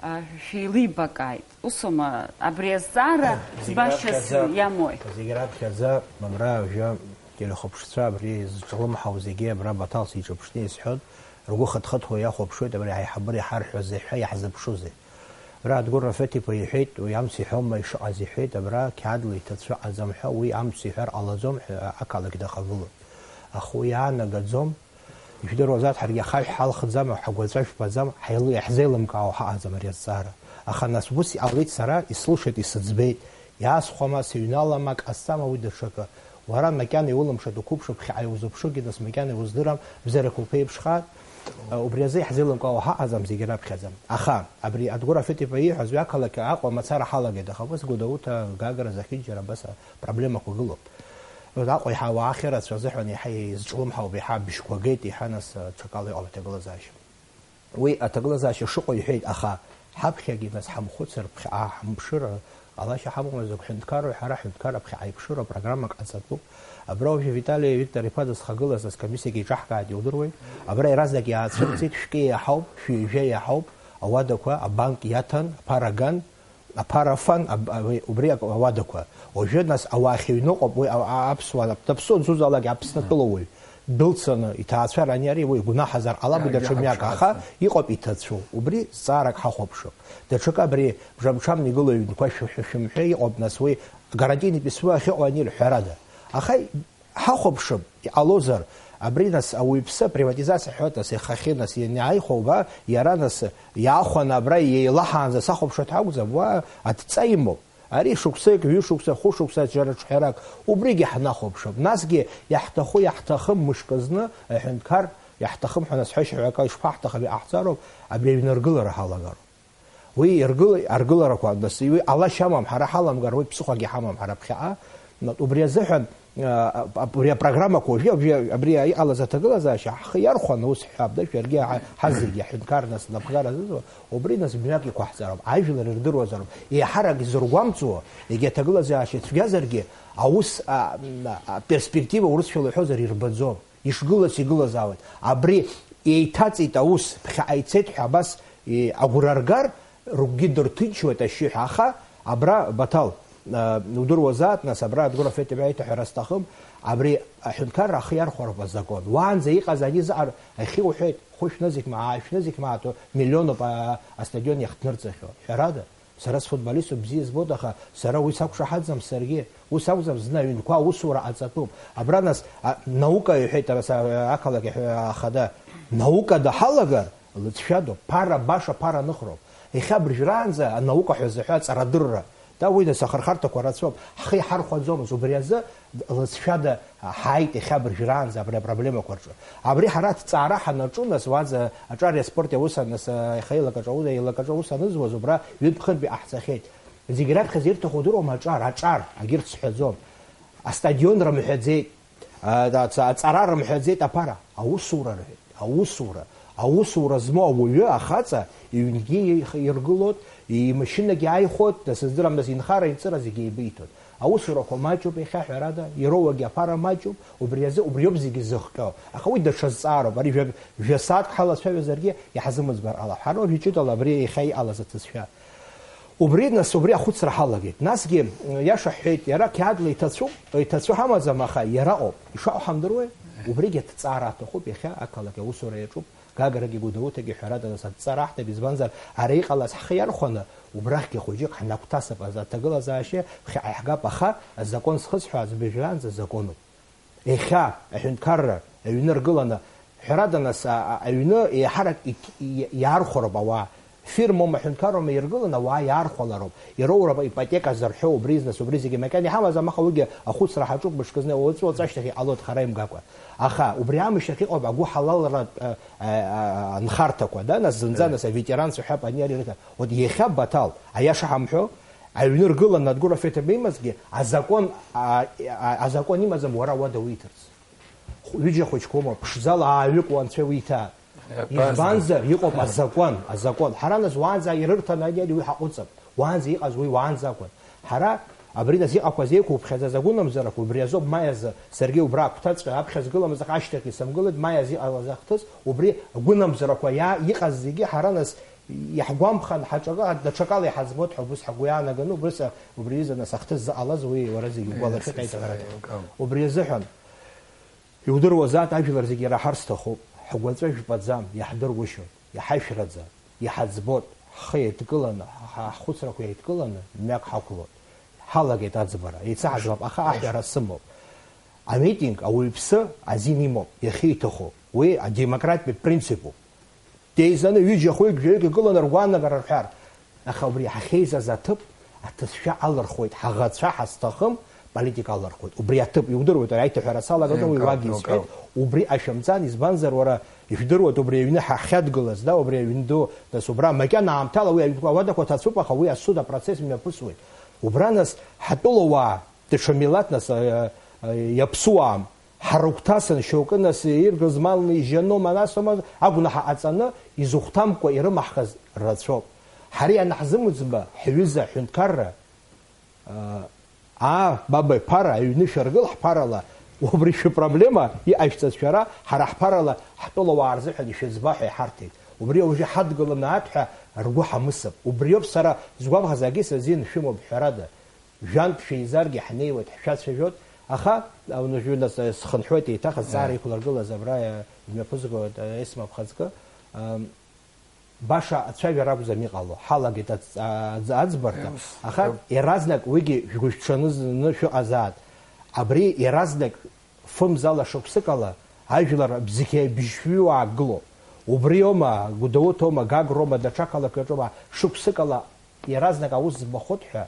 э, шәеилибакааит. Усоума, абри азҵаара Зегь збашьас раԥхьаӡа, иамои? Зегь раԥхьаӡа, абра уажәы телехәаԥшцәа абри зҿлымҳау зегьы абра Баҭал сиҿаԥшны исҳәоит, ргәы хыҭхыҭуа иахәаԥшуеит, абри аиҳабыра иҳарҳәозеи ҳәа иаҳзыԥшузеи? Абра Адгәыр Рафеҭ-иԥа иҳәеит, уи амц иҳәома, ишыҟаз иҳәеит, абра қьаадла иҭацәу ыҟаӡам ҳәа, уи амц иҳәар ҟалаӡом ҳәа ақалақь дахагылоуп. Аха уи иаанагаӡом, ижәдыруазааит, ҳаргьы ахаҳә ҳалхӡам, ҳагәаҵәа жәбаӡам, ҳаилы-, иаҳзеилымкаауа ҳаҟаӡам ари азҵаара. Аха нас ус иҟалеит, сара исылшеит, исыӡбеит, иаасхәама, сыҩналама, ак ҟасҵама, уи даҽакы. Уара макьана иулымшеит, уқәыԥшып, ԥхьаҟа иузыԥшугьы, нас макьана иуздырам, бзиарақәа уԥеиԥшхааит. Убри азы иаҳзеилымкаауа ҳаҟаӡам зегьы раԥхьаӡа. Аха, абри Адгәыр Рафеҭ-иԥа ииҳәаз уи ақалақь Аҟәа мацара ҳалагеит, аха ус Гәдоуҭа, Гагра, Зехьынџьара абас апроблемақәа гылоуп. Аҟәа иаҳа ауаа ахьырацәа азыҳәан иаҳа изҿлымҳауп, иаҳа абжьқәа геит, иаҳа нас ҽакала иҟоуп аҭагылазаашьа. Уи аҭагылазаашьа шыҟоу иҳәеит, аха ҳаԥхьагьы нас ҳамхәыцыр, ԥхьаҟа ҳамԥшыр ҟалашьа ҳамоума, закә ҳәынҭқарроу, ҳара ҳәынҭқар аԥхьаҟа иԥшыр апрограмма ҟаҵатәуп. Абра уажәы Витали Виктор-иԥа дызхагылаз нас комиссиагьы еиҿаҳкааит, иудыруеи? Абра иаразнак иаацәырҵит, шәкы иаҳауп, шәҩажәа иаҳауп, ауадақәа, абанк иаҭан, аԥара ган, аԥара фан, аб-, а-, уи, убри ак-, ауадақәа. Уажәы, нас, ауаа ахьыҩныҟоуп, уи а-, а-, аԥсуаа, даԥсуа дзузаалак Аԥсны атәылауаҩ дәылцаны иҭаацәара аниари, уи гәнаҳазар ҟалап, уи даҽа мҩак, аха иҟоуп иҭацәу. Убри зҵаарак ҳахәаԥшып. Даҽакы абри бжамҽамны игылоу аҩнқәа шәымҳәа, шәымҳәа иҟоуп, нас, уи гарантийный письмо ахьыҟоу ани рҳәарада. Аха ҳахәаԥшып, иҟалозар, абри, нас, ауаҩԥсы априватизациа ҳҳәоит, нас, ихахьы, нас, ианааихәа, уба, иара, нас, иаахәаны абра иеилаҳаанӡа сахәаԥшуеит ҳәа акәӡам, уа адҵа имоуп. Ари шықәсык, ҩышықәса, хәышықәса, џьара ҽҳәарак, убригьы ҳнахәаԥшып. Насгьы иаҳҭаху, иаҳҭахым мышкы зны аҳәынҭқар, иаҳҭахым ҳәа, нас, ҳәашьа ҳәа акы ишԥаҳҭахым, иҟаҳҵароуп, абри аҩны аргылара ҳалагароуп. Уи иргыл-, аргыларақәа, нас, уи ҟалашьа амам, ҳара ҳаламгар, уи ԥсыхәагьы ҳамам ҳара ԥхьаҟа. Убри азыҳәан, а, абри апрограммақәа уажәы, абри, абри иҟалаз аҭагылазаашьа ҳхы иархәаны ус ҳҳәап, да, шәаргьы ҳа-, ҳазегьы ҳҳәынҭқар, нас, напхгара азызуа, убри, нас, мҩак иқәаҳҵароуп, ажәлар ирдыруазароуп, еиҳарак изыргәамҵуа, егьа аҭагылазаашьа цәгьазаргьы, аус, а, м, а, аперспектива, урысшәала иҳәозар, ирбаӡом. Ишгылац игылазаауеит. Абри еиҭаҵит аус, ԥхьаҟа ицеит ҳәа абас, е, агәра ргар, рыгәгьы дырҭынчуеит ашьшьыҳәа. Аха абра, Баҭал, а, удыруазаат, нас, абра Адгәыр Рафеҭ-иԥа иҭаҳәара сҭахым, абри аҳәынҭқарра ахы иархәароуп азакәан. Уаанӡа иҟаз ани заҟа ахьы уҳәеит, хәышә нызқь ма, ааи шәнызқь мааҭ, миллионуп, а, астадион иахҭнырҵахьоу. Ҳәарада? Сара сфутболиступ, бзиа избоит, аха сара уи сақәшаҳаҭӡам саргьы. Ус акәӡам, зны аҩнқәа аусура ҟаҵатәуп. Абра нас, а, наука, иҳәеит ара са-, ақалақь аҳәа-, ахада, наукада ҳалагар, лыҵшәадоуп, ԥара баша, ԥара ныхроуп. Иахьа абыржәраанӡа анаука ҳәа зыҳәа аҵарадырра. Да, уи нас ахырхарҭақәа рацәоуп. Ҳхы иҳархәаӡомызт, убри азы лыҵшәада ҳааит иахьа абыржәраанӡа абри апроблемақәа рҿы. Абри ҳара аҭҵаара ҳанаҿу, нас, уаанӡа аҿари аспорти аус ан-, нас, аихеилак аҿы, аус, аилак аҿы аус анызуаз, убра ҩынтә-хынтә иҟаҳҵахьеит. Зегь раԥхьаӡа ирҭаху удыруама аҿар, аҿар, агьырҭ сҳәаӡом. Астадион рымҳәаӡеит, а, аҵ-, аҵара рымҳәаӡеит, аԥара, аусура рҳәеит, аусура. Аусура змоу ауаҩы, ахаҵа, иҩнгьы иргылоит, имашьынагьы ааихәоит, дасыздырам, нас инхара, инҵыра зегьы еибиҭоит. Аусурақәа маҷуп иахьа, ҳәарада, ироуагьы аԥара маҷуп, убри азы, убриоуп зегьы зыхҟьо. Аха уи даҽа зҵаароуп, ари жәа-, жәа-сааҭк ҳалацәажәозаргьы иаҳзымыӡбар ҟалап. Ҳара уажә иҷыдала абри иахьа иҟалаз аҭыӡшәа. Убри, нас, убри ахәыцра ҳалагеит. Насгьы, иаша ҳҳәеит, иара қьаадла иҭацәуп, иҭацәу ҳамаӡам, аха иара ыҟоуп. Ишаҟоу ҳамдыруеи? Убригьы аҭҵаара аҭахуп, иахьа ақалақь аусура иаҿуп. Гаграгьы Гәдоуҭагьы ҳәарада, нас, адҵа раҳҭап, избанзар, ара иҟалаз ҳхы иархәаны, убрахьгьы хәыҷык ҳнагәҭасып, аҭагылазаашьа ԥхьаҟа иаҳгап, аха азакәан зхысҳәааз быжәҩанӡа закәануп. Иахьа аҳәынҭқарра аҩны ргыланы, ҳәарада, нас, а, а, аҩны еиҳарак иҭ-, и-, иаархәароуп ауаа. Фирмоума, ҳәынҭқарроума иргыланы ауаа иаархәалароуп. Ироуроуп ипотека зырҳәо, убри знас, убри зегьы макьана иҳамазам, аха уигьы ахәыцра ҳаҿуп, мышкы зны уаҵәы-уаҵәы ашьҭахь иҟалоит хара имгакәа. Аха убри аамышьҭахь иҟоуп агәыҳалалратә, а, а, а, нхарҭақәа, да, нас зынӡа, нас аветеранцәа ҳәа ани ари рыҭа. Вот иахьа Баҭал, аиаша ҳамҳәо, аҩны ргыланы Адгәыр Рафеҭ имазгьы, азакәан, а, а, азакәан имаӡам уара уада уиҭарц. Хә-, ҩыџьа хәыҷқәоума, ԥшӡала ааҩык уанцәа уиҭаа. Абас. Избанзар, иҟоуп азакәан, азакәан. Ҳара нас уаанӡа ирырҭан ани ари уи ҳаҟәыҵып. Уаанӡа иҟаз уи уаанӡа акәын. Ҳара абри нас иҟақәаз еиқәуԥхьаӡаз агәынамӡарақәа, убри азоуп маи азы саргьы убра агәҭаҵәҟьа аԥхьа сгыламыз аха ашьҭахь исымгылеит, маи азы иҟалаз ахҭыс, убри агәынамӡарақәа иа-, иҟаз зегьы ҳара нас иаҳгәамԥхан, ҳаҿакы-, даҽакала иҳаӡбоит ҳәа убыс ҳгәы иаанаганы, убрыс, убри изы нас ахҭыс зыҟалаз уи уара зегьы угәалашәеит, аиҭагара аҭахуп. Убри азыҳәан, иудыруазааит, ажәлар зегьы ираҳар сҭахуп, ҳгәаҵәа жәпаӡам, иаҳдыруашьоит, иҳашәраӡа, иҳаӡбоит, ҳхы еидкыланы, ҳа-, ҳхәыцрақәа еидкыланы мҩак ҳақәлоит. Ҳалагеит аӡбара, еицаҳаӡбап, аха аҳәара сымоуп. Амитинг ауаҩԥсы азин имоуп, иахьиҭаху, уи адемократиатә принципуп. Деизаны ҩыџьа, хәҩык, жәаҩык игыланы ргәаанагара рҳәар. Аха убри ҳахьеизаз аҭыԥ, аҭыӡшәа алырхуеит, ҳаӷацәа ҳазҭахым политика алырхуеит. Убри аҭыԥ, иудыруеит, ари аиҭаҳәара салаганы уи Еилкаауп, уагьы исҳәеит, еилкаауп. Убри ашәамӡан, избанзар, уара, ижәдыруеит, убри аҩны ҳахьадгылаз, да, убри аҩнду, нас убра, макьана аамҭала уи ауадақәа ҭацәуп, аха уи асуд апроцесс мҩаԥысуеит. Убра, нас, ҳатәылауаа, даҽа милаҭ, нас, а, а, иаԥсуаам. Ҳарыгәҭасын, шьоукы нас иргыз мал ижьаноума, насоума, агәнаҳа ҟаҵаны, изыхәҭамкәа ирымаҳхыз рацәоуп. Ҳара ианаҳзымыӡба, ҳҩыза аҳәынҭқарра, аа, баба иԥара, аҩны шәаргыл ҳԥарала, убри шәыпроблема, иҟашәҵаз шәара, ҳара ҳԥарала ҳтәылауаа рзыҳәан ишәыӡба ҳәа иҳарҭеит. Убри уажәы ҳадгыланы аҭ ҳәа ргәы ҳамысып. Убриоуп сара згәамхаз, акгьы сазин шәымоуп, ҳәарада. Жәантә шәеизаргьы ҳнеиуеит, ҳшәацәажәоит, аха, а, уажәы нас, э, схынҳәуеит, еиҭах азҵаара Аиа. Иқәларгылаз абра, э, имҩаԥызго, э, Есма Аԥхаҵкы, ам, баша ацәажәара акәӡам иҟало, ҳалагеит аҵ-, а, аӡ-, аӡбарҭа, Аиа, ус, аха аиа. Иаразнак уигьы шәгәышәҽанызны шәыҟазаат. Абри иаразнак фымзала шықәсыкала ажәлар бзиа бжьшәҩыуаа гылоуп. Убриоума, Гәдоуҭоума, Гагроума, даҽа қалақьаҿоума, шықәсыкала иаразнак аус збахот ҳәа,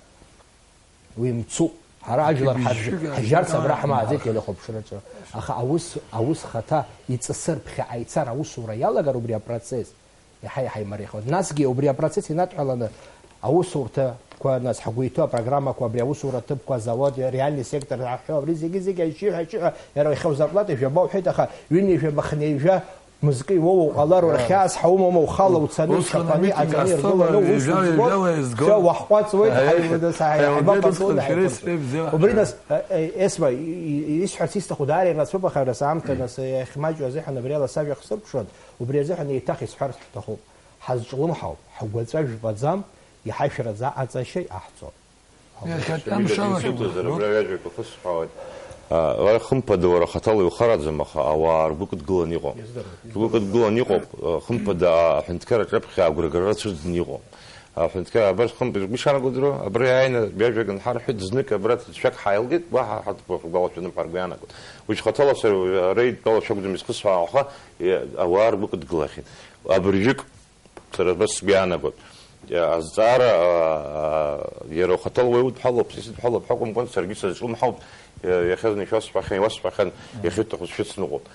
уи мцуп. Ҳара ажәлар ҳарж-, Ибжьшәыга ҳжьарц абра ҳмааӡеит аха. Телехәаԥшраҿы. Аха аус, аус хаҭа иҵысыр, ԥхьаҟа ицар, аусура иалагар убри апроцесс иаҳа-иаҳа имариахоит. Насгьы убри апроцесс инадҳәаланы аусурҭақәа, нас ҳгәы иҭоу апрограммақәа, абри аусура ҭыԥқәа, азауад, реальный сектор ҳәа абри зегьы-зегьы ашьшьыҳәа-ашьшьыҳәа, иара иахьа узаплата жәаба уҳәеит, аха ҩынҩажәаба, хынҩажәа мызкы иуоу уҟалар, уара хьаас ҳаумоума, ухала уцаны, усҟан ушьапаны амитинг аҵаны ацала иргыланы, ус ҩажәа, узбо, ҩажәала иазго, все, уаҳҟәаҵуеит, аиа, ҳаибадас, аиа, ҳаибаҟаҵо, усҟан шәара ҳаиқәырҵоит. Исҳәеит, бзиала. Убри нас, э, э, Есма, и-, и-, исҳәарц исҭаху даара ирацәоуп, аха ара саамҭа, нас, э, иахьмаҷу азыҳәан абри ала сажәа хсырԥшуан, убри азыҳәан еиҭах исҳәарц ҳҭахуп. Ҳазҿлымҳауп, ҳгәаҵәа жәпаӡам, иҳашәраӡа аҵашьа иҟаҳҵо. Иахьатәи амшала Исуҭозар, шәыгәыӷроуп. Абра ҩажәак ахысҳәаауеит. А, уара хымԥада, уара хаҭала иухараӡам, аха ауаа ргәы кыдгыланы иҟоуп. Издыруеит, Ргәы издыруеит. Кыдгыланы иҟоуп, а, хымԥада, а, аҳәынҭқарраҿы аԥхьа агәрагара рацәыӡны иҟоуп. Аҳәынҭқар абар хымԥада, шәгәы шаанагоит, абра иааины ҩажәак анҳарҳәеит, знык абра ҭыӡшәак ҳаилгеит, уаҳа ҳаҭ-, ҳгәалашәаным ҳәа ргәы иаанагоит. Уи хаҭала сара ара идтәала шәакәӡам исхысҳәаау, аха, е, ауаа ргәы кыдгылахьеит. Абыржәык Сара абас сгәы иаанагоит. Азҵаара, а, а, иара ухаҭала уеидҳәалоуп, сеидҳәалоуп ҳәа акәымкәан, саргьы сазҿлымҳауп, иа-, иахьазны шәасҳәахьан, иуасҳәахьан, иахьырҭаху сшәыцныҟәоит.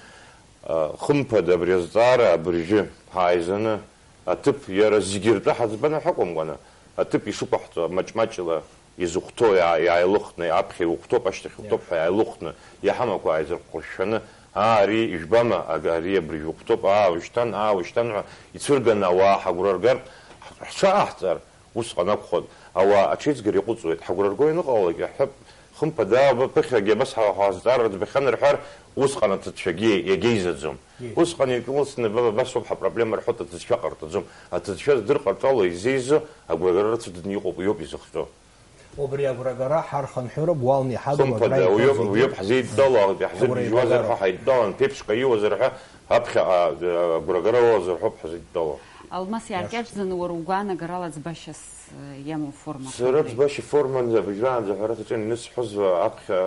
А, хымԥада, абри азҵаара абыржәы ҳааизаны, аҭыԥ иара зегьы ртәы ҳаӡбаны ҳәа акәымкәан, аҭыԥ ишықәаҳҵо маҷ-маҷла изыхәҭоу иаа-, иааилыхны, аԥхьа иухәҭоуп, ашьҭахь иухәҭоуп ҳәа иааилыхны, иҳамақәа ааизырҟәышәаны, аа, ари ижәбама, аг-, ари абыржәы ухәҭоуп, аа, ушьҭан, аа, ушьҭан ҳәа ицәырганы ауаа ҳагәра ргартә ҳ-, ҳҽааҳҵар, усҟан акәхоит. Ауаа аҽеиҵгара иаҟәыҵуеит. Ҳагәра рго ианыҟалалак, иаҳҳәап, хымԥада, аба, ԥыхьагьы абас ҳа-, ҳазҵаара рыӡбахьан рҳәар, усҟан аҭыӡшәагьы иагьеизаӡом. Иеи. Усҟан икылсны, ба-, ба-, абас ауп ҳапроблема рҳәоит, аҭыӡшәа ҟарҵаӡом. Аҭыӡшәа дырҟарҵало изеизо, агәрагарара рыцәыӡны иҟоуп, иоуп изыхҟьо. Убри агәрагара ҳархынҳәроуп, уалны иҳадоу агәра Хымԥада, уиоуп, иҭоу зегьы уиоуп ҳзеидтәало, ҳзыргьежьуазар ҳәа ҳаидтәалан, ԥеиԥшк аиуазар ҳәа, Аԥхьаҟа, э, агәрагара уалазар ҳәоуп ҳзыдтәалоу. Алмас, иааркьаҿӡаны уара угәаанагарала ӡбашьас, э, иамоу форма Сара ҳәа. Ӡбашьа форма абыжьраанӡа ҳәарас аҿы инысҳәоз, аԥхьа,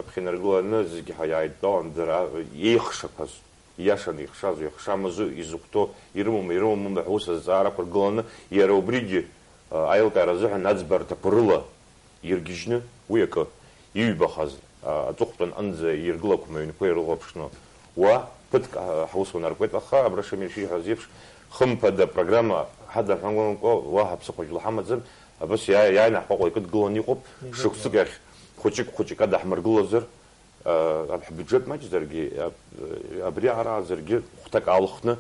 аԥхьа инаргыланы зегьы ҳа-, иааидтәалан дара еихшақәаз, ииашаны ихшазу, ихшамызу, изыхәҭоу, ирымоума, ирымаму ҳәа ус азҵаарақәа ргыланы, иара убригьы, э, аилкаара азыҳәан аӡбарҭақәа рыла иргьежьны уи акы, иҩбахаз, а, аҵыхәтәан аҟынӡа иргылақәам аҩнқәа ирылаԥшны, уа ԥыҭк, а, ҳусура наркуеит, аха абра Шамил ишиҳәаз еиԥш, хымԥада апрограмма ҳадаҳәамкәа уаҳа ԥсыхәа жәла ҳамаӡам, абас иа-, иааины ҳҟәаҟәа икыдгыланы иҟоуп, шықәсык иахь хәыҷык-хәыҷык адаҳмыргылозар, а, ҳбиуџьет маҷзаргьы, а, абри араазаргьы хәҭак аалхны,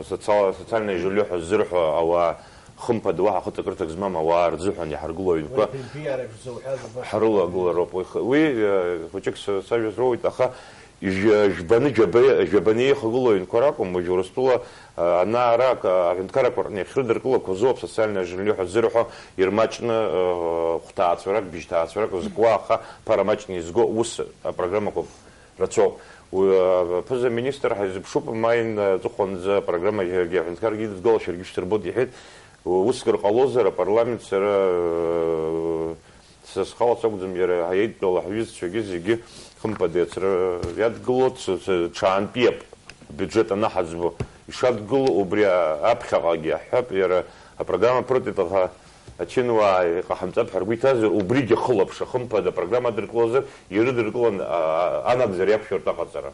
социал-, социальное жилье ҳәа ззырҳәо ауаа, хымԥада, уаҳа хыҵакырҭак змам ауаа рзыҳәан иҳаргыло аҩнқәа ҳрылагылароуп. Уи х-, уи, э, хәыҷык с-, сажәа зроуит, аха ижә-, жәбаны, жәаба-, жәабаны еихагылоу аҩнқәа ракәым, уажә Урыстәыла, э, ана-ара, э, аҳәынҭқаррақәа рҟны иахьрыдыркылақәаз ауп социальное жилье ҳәа ззырҳәо, ирмаҷны, э, хәҭаацәарак, быжьҭаацәарак зкуа, аха ԥара маҷны изго ус апрограммақәа рацәоуп. Уи, а, аԥыза-министр ҳаизыԥшуп, маин, а, аҵыхәанӡа апрограмма иаргьы аҳәынҭқаргьы идызгалашәа иаргьы шәдырбоит иҳәеит. Уск рҟалозар, апарламент сара, э, са схала сакәӡам, иара ҳаидтәала ҳҩызцәагьы зегьы хымԥада иацра иадгылоит, ц-, ц-, ҽаантәи ап-, абиуџьет анаҳаӡбо ишадгыло, убри а-, аԥхьаҟагьы аҳәап, иара апрограмма аԥырҵеит, аха Ачынуаа иҟаҳамҵап ҳәа ргәы иҭазар, убригьы ахылаԥш, ахымԥада, апрограмма адыркылозар, ирыдыркылан, а, а, анагӡара иақәшәартә аҟаҵара.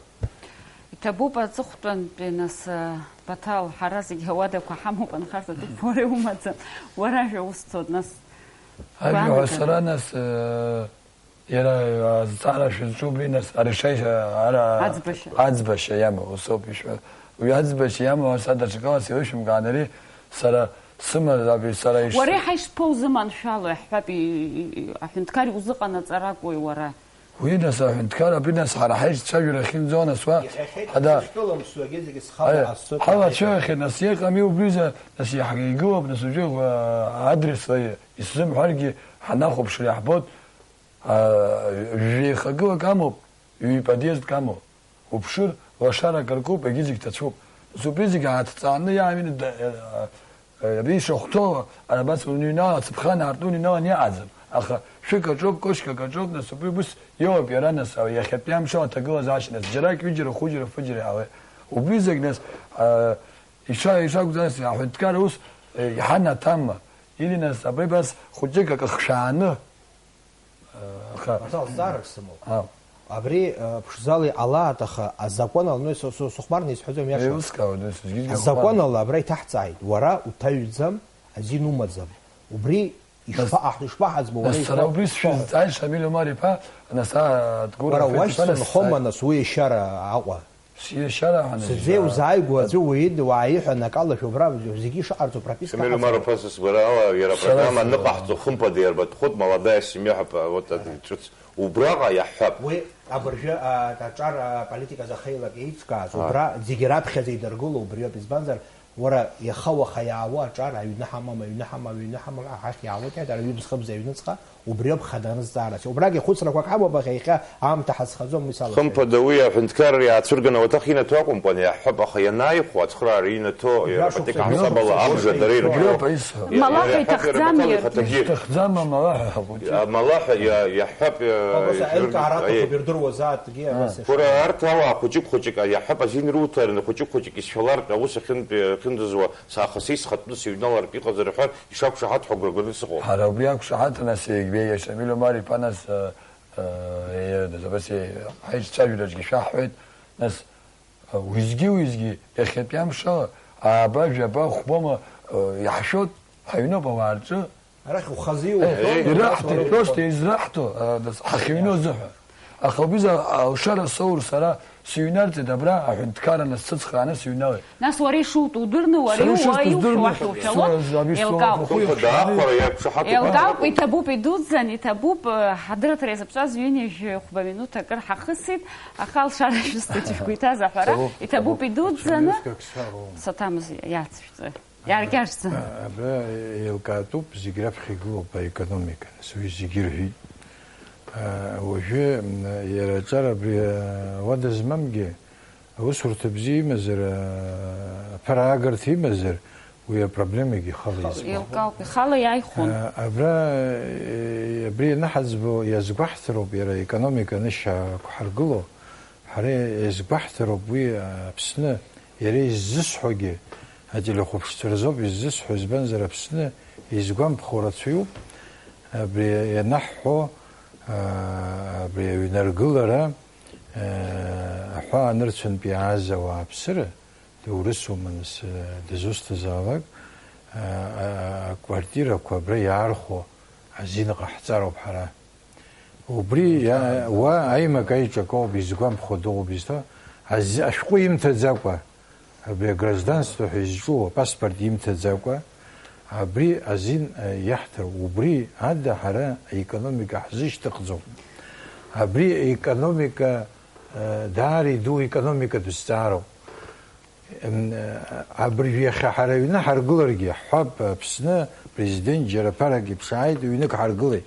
Иҭабуп аҵыхәтәантәи, нас, а, Баҭал, ҳара зегьы ауадақәа ҳамоуп, анхарҭа ҭыԥ уара иумаӡам, уара ажәа усҭоит, нас, Ажәа ҳәа гәаанагара. Сара, нас, э, Иара, а, азҵаара шәызҿу убри, нас, ари шеи-, ара, Аӡбашьа. Аӡбашьа иамоу, усоуп ишәҳәо. Уи аӡбашьа иамоу, ас даҽакала сеилышәымкаан, ари сара сымазаап, сара иш-, Уара иаҳа ишԥоузыманшәало, иаҳҳәап, и-, и-, и-, аҳәынҭқар иузыҟанаҵаракуи уара? Уи, нас, аҳәынҭқар, абри, нас, ҳара ҳаишьцәажәара ахьынӡоу, нас, уа, Иахьа ҳада. Сышәтәылам, суагьы зегьы схала Ая, аццоит, ҳалацәажәахьеит, нас, иҟами убри, за-, нас, иаҳ-, игылоуп, нас, уажәы, а, адресла исзымҳәаргьы, ҳанахәаԥшыр иаҳбоит. А, жәеихагылак амоуп, ҩ-подъездк амоуп. Уԥшыр, лашарак ркуп, егьи зегь ҭацәуп. Нас убри зегь ааҭҵааны иаамин-, д-, э, э, абри ишахәҭоу, абас уныҩнала, ацыԥха наартны уныҩналан иҟаӡам. Аха шәык аҿоуп, кошкак аҿоуп, нас убри ус иоуп иара, нас, а, иахьатәи амшала аҭагылазаашьа, нас џьарак, ҩыџьара, хәыџьара, фыџьара иаауеит. Убри зегь, нас, а, иша-, ишакәӡаз, аҳәынҭқар ус, э, иҳанаҭама, или, нас, абри абас хәыҷык акы хшәааны, Аха Баҭал, зҵаарак сымоуп. Ау. Абри, э, ԥшӡала иҟалааит, аха азакәан ала, ну, су-, су-, сыхәмарны исҳәаӡом, иаша. Еилыскаауеит, нас, зегьы Азакәан ала абра иҭаҳҵааит, уара уҭаҩӡам, азин умаӡам. Убри Нас, ишԥаҟаҳ-, ишԥаҳаӡбо, уара нас сара ишԥа-, убри шԥаҟоу? Сшәызҵааит, Шамиль Омар-иԥа, нас, а, Дгәыр Уара Афеҭ-иԥа, уашьцәа нас, нхома, а, нас, уи ешьара Аҟәа? Сиашьара ҳәа Сыӡеи назыжьра. Узааигәоу аӡәы уида уааиҳәа, акала шәыбра зегьы ишыҟарҵо прописка Шамиль ҳаҵатәуп. Умаров, ас сгәарала, иара Сара апрограмма сгәарала. Аныҟаҳҵо, хымԥада иарбатәхоит, молодая семья ҳәа, вот, ҿыц. Убраҟа иаҳҳәап. Уи абыржәы, а, аҿар, а, политиказы ахеилак еиҿкааз, А. Убра зегьы раԥхьаӡа идыргыло убриоуп, избанзар, уара, иаха-уаха иаауа аҿар, аҩны ҳамам, аҩны ҳамам, аҩны ҳамам, ҳа ҳахь иаауеит, ара ҩымз-хымз аҩныҵҟа, Убриоуп хаданы зҵаарас. Убрагьы хәыцрақәак ҳамоуп, аха иахьа аамҭа ҳазхаӡом, уи салацәажәоит. Хымԥада, уи аҳәынҭқарра иааҭцәырганы ауаҭах инаҭо акәымкәан, иаҳҳәап, аха ианаихо ацхыраара инаҭо, Жәа-шықәса ипотека ҳасабала абжа дара ирҳәо. Убриоуп аисҳәо. Иа-, Малаха иаҳҳәап, иара иҭахӡам Баҭал иаргьы. Ихаҭагьы. Иҭахӡам амалаҳәа ҳәа хәыҷы. Амалаҳәа иа-, иаҳҳәап, иа-, Абас аилкааратәқәа ирдыруазааҭгьы, абас Уара, арҭ ауаа хәыҷык-хәыҷык, иаҳҳәап, азин руҭараны, хәыҷык-хәыҷык исшәалартә аус ахьынтә-, ахьындызуа, саахыс исхатәны сыҩналартә иҟазар ҳәа, Ишақәшаҳаҭхо агәра ганы сыҟоуп. Ҳара убри ақәшаҳаҭын, нас, егьбеиа Шамиль Омар-иԥа, нас, э, э, э, нас, абас, э, ҳаицәажәараҿгьы шәаҳҳәеит, нас, э, уеизгьы-уеизгьы иахьатәи амшала ааба, жәаба, хәбома, э, иаҳшәоит, ҳаҩноуп ауаа рҿы. Арахь ухазы Э, иуҳәо, ираҳҭеит, убас просто уара израҳҭо, э, нас, ҳахьыҩноу азыҳәа. Аха убри изы алшара соур сара сыҩнарҵеит абра аҳәынҭқарра насцыцхрааны сыҩналеит. Нас уара ишутәу удырны, уара Сара иуа ишыстәу иушәо здырны, уахь уҳәалоуп, сразу абри еилкаауп. Сухәа даахәара иақәшаҳаҭуп. Еилкаауп, иҭабуп, идуӡӡан, иҭабуп, э, ҳадрыҭра иазыԥҵәаз ҩынҩажәи хәба минуҭ акыр ҳахысит, аха алшара шәысҭоит ишәгәы иҭаз аҳәара, Иҭабуп. Иҭабуп, идуӡӡаны. Саҭамыз иацшәҵы. Иааркьаҿӡа. Абра еилкаатәуп, зегь раԥхьа игылоуп аекономика, нас уи зегьы ирҳәит. А, уажәы, м, иара аҿар абри, а, ауада змамгьы, Аусурҭа бзиа имазар, аԥара аагарҭа имазар, уи апроблемагьы ихала избон. Еилкаауп, ихала иааихәон. Абра, абри ианаҳаӡбо иазгәаҳҭароуп, иара аекономика анышьа ақәҳаргыло, ҳара иазгәаҳҭароуп уи Аԥсны, иара иззысҳәогьы, ателехәаԥшцәа рзоуп иззысҳәо, избанзар, Аԥсны изгәамԥхо рацәаҩуп, абри ианаҳҳәо, абри аҩнаргылара, аҳәаа нырцәынтә иааз ауааԥсыра, доурысума, нас, дызусҭазаалак, а, а, аквартирақәа абра иаархәо азин ҟаҳҵароуп ҳара. Убри иа-, уа аимак аиҿакоуп, изгәамԥхо дыҟоуп изҭо, ази-, ашәҟәы имҭаӡакәа, абри агражданство ҳәа изҿу апаспорт имҭаӡакәа, абри азин, а, иаҳҭароуп. Убри ада ҳара аекономика ҳзышьҭыхӡом. Абри аекономика, а, даара иду економикатә зҵаароуп. М, абыржә иахьа ҳара аҩны ҳаргыларгьы, ҳҳәап, Аԥсны Президент џьара ԥарак иԥшааит, ҩнык ҳаргылеит.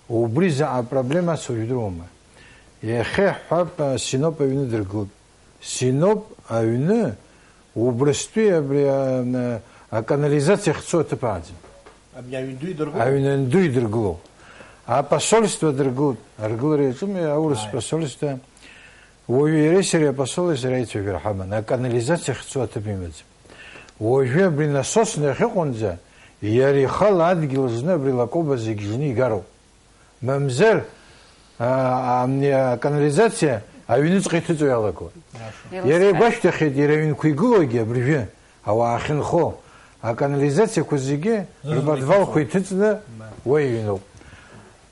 Убри заҟа проблема ацу жәдыруама? Иахьа иаҳҳәап, Синоп аҩны дыргылт. Синоп аҩны убрыстәи абри, а, н-, аканализациа ахьцо аҭыԥ ааӡам. Абни аҩн ду идыргылоуп? Аҩн анду идыргылоуп. Апосольство дыргылт. Аргылара иаҿуми аурыс посольство? Уаҩы иареи сареи апосоли сара аицәажәара ҳаман, аканализациа ахьцо аҭыԥ имаӡам. Уажәы абри насосны иахьыҟоунӡа, иара ихала адгьыл зны абри Лакоба зегь жны игароуп. Мамзар, а, а, аканализациа аҩныҵҟа иҭыҵуа иалагоит. Иара игәашәҭахьеит, иара аҩнқәа игылоугьы абыржәы, ауаа ахьынхо, аканализациақәа зегьы рподвалқәа иҭыҵны уа иҩноуп.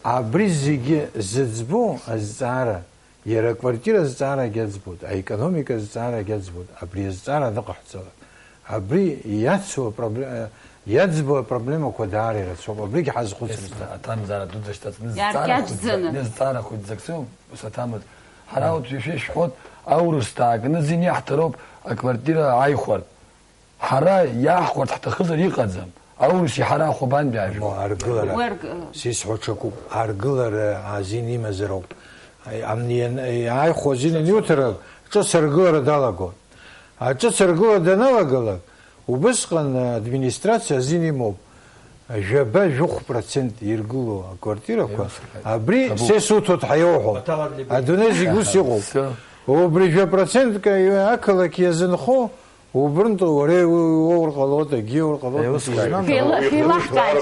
Абри зегьы зыӡбо азҵаара, иара аквартира азҵаарагь аӡбоит, аекономика азҵаарагь аӡбоит, абри азҵаара аныҟаҳҵалак. Абри иацу апробле-, иаӡбо апроблемақәа даара ирацәоуп, абригь ҳазхәыцырц. Ес, аҭамзаара дуӡӡа шьҭа зны Иааркьаҿӡаны. Зҵаара хәыҷӡак сымоуп, ус аҭамыз. Ҳара урҭ ишәа-, ишәҳәоит, аурыс даакны зин иаҳҭароуп аквартира ааихәарҭ. Ҳара иаҳхәарц ҳҭахызар иҟаӡам. Аурыс иҳара ахәабантәи ажәа. Мо, аргылара. Уи арг-, сисҳәо ҽакуп. Аргылара азин имазароуп. Ай, амни иан-, ай, ааихәа азин аниуҭарак, ҿыц аргылара далагон. А ҿыц аргылара даналагалак, убысҟан администрациа азин имоуп. Жәаба, жәохә процент иргылоу аквартирақәа, абри абу-, се суҭоит ҳәа иоуҳәо. Адунеи зегь ус иҟоуп. Всё. Убри жәа процентк ақалақь иазынхо, Убрынтә уара уоур ҟалоит, егьи ур ҟалоит, Еилыскааит. Шәеила-, шәеилаҳкааит.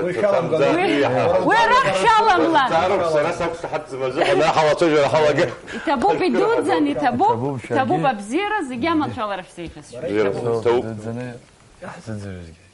Уи шәаламган. Уи, уи арахь шәаламлан. Сара сакәсаҳаҭӡам азыҳәан, ҳалацәажәара ҳалагеит. Иҭабуп, идуӡӡан, иҭабуп, иҭабуп, иҭабуп, шәагьы. Абзиара, зегьы аманшәалара шәзеиӷьасшьоит. Бзиара, иҭабуп. Иҭабуп. Дыӡӡаны иаҳзыӡырҩызгьы.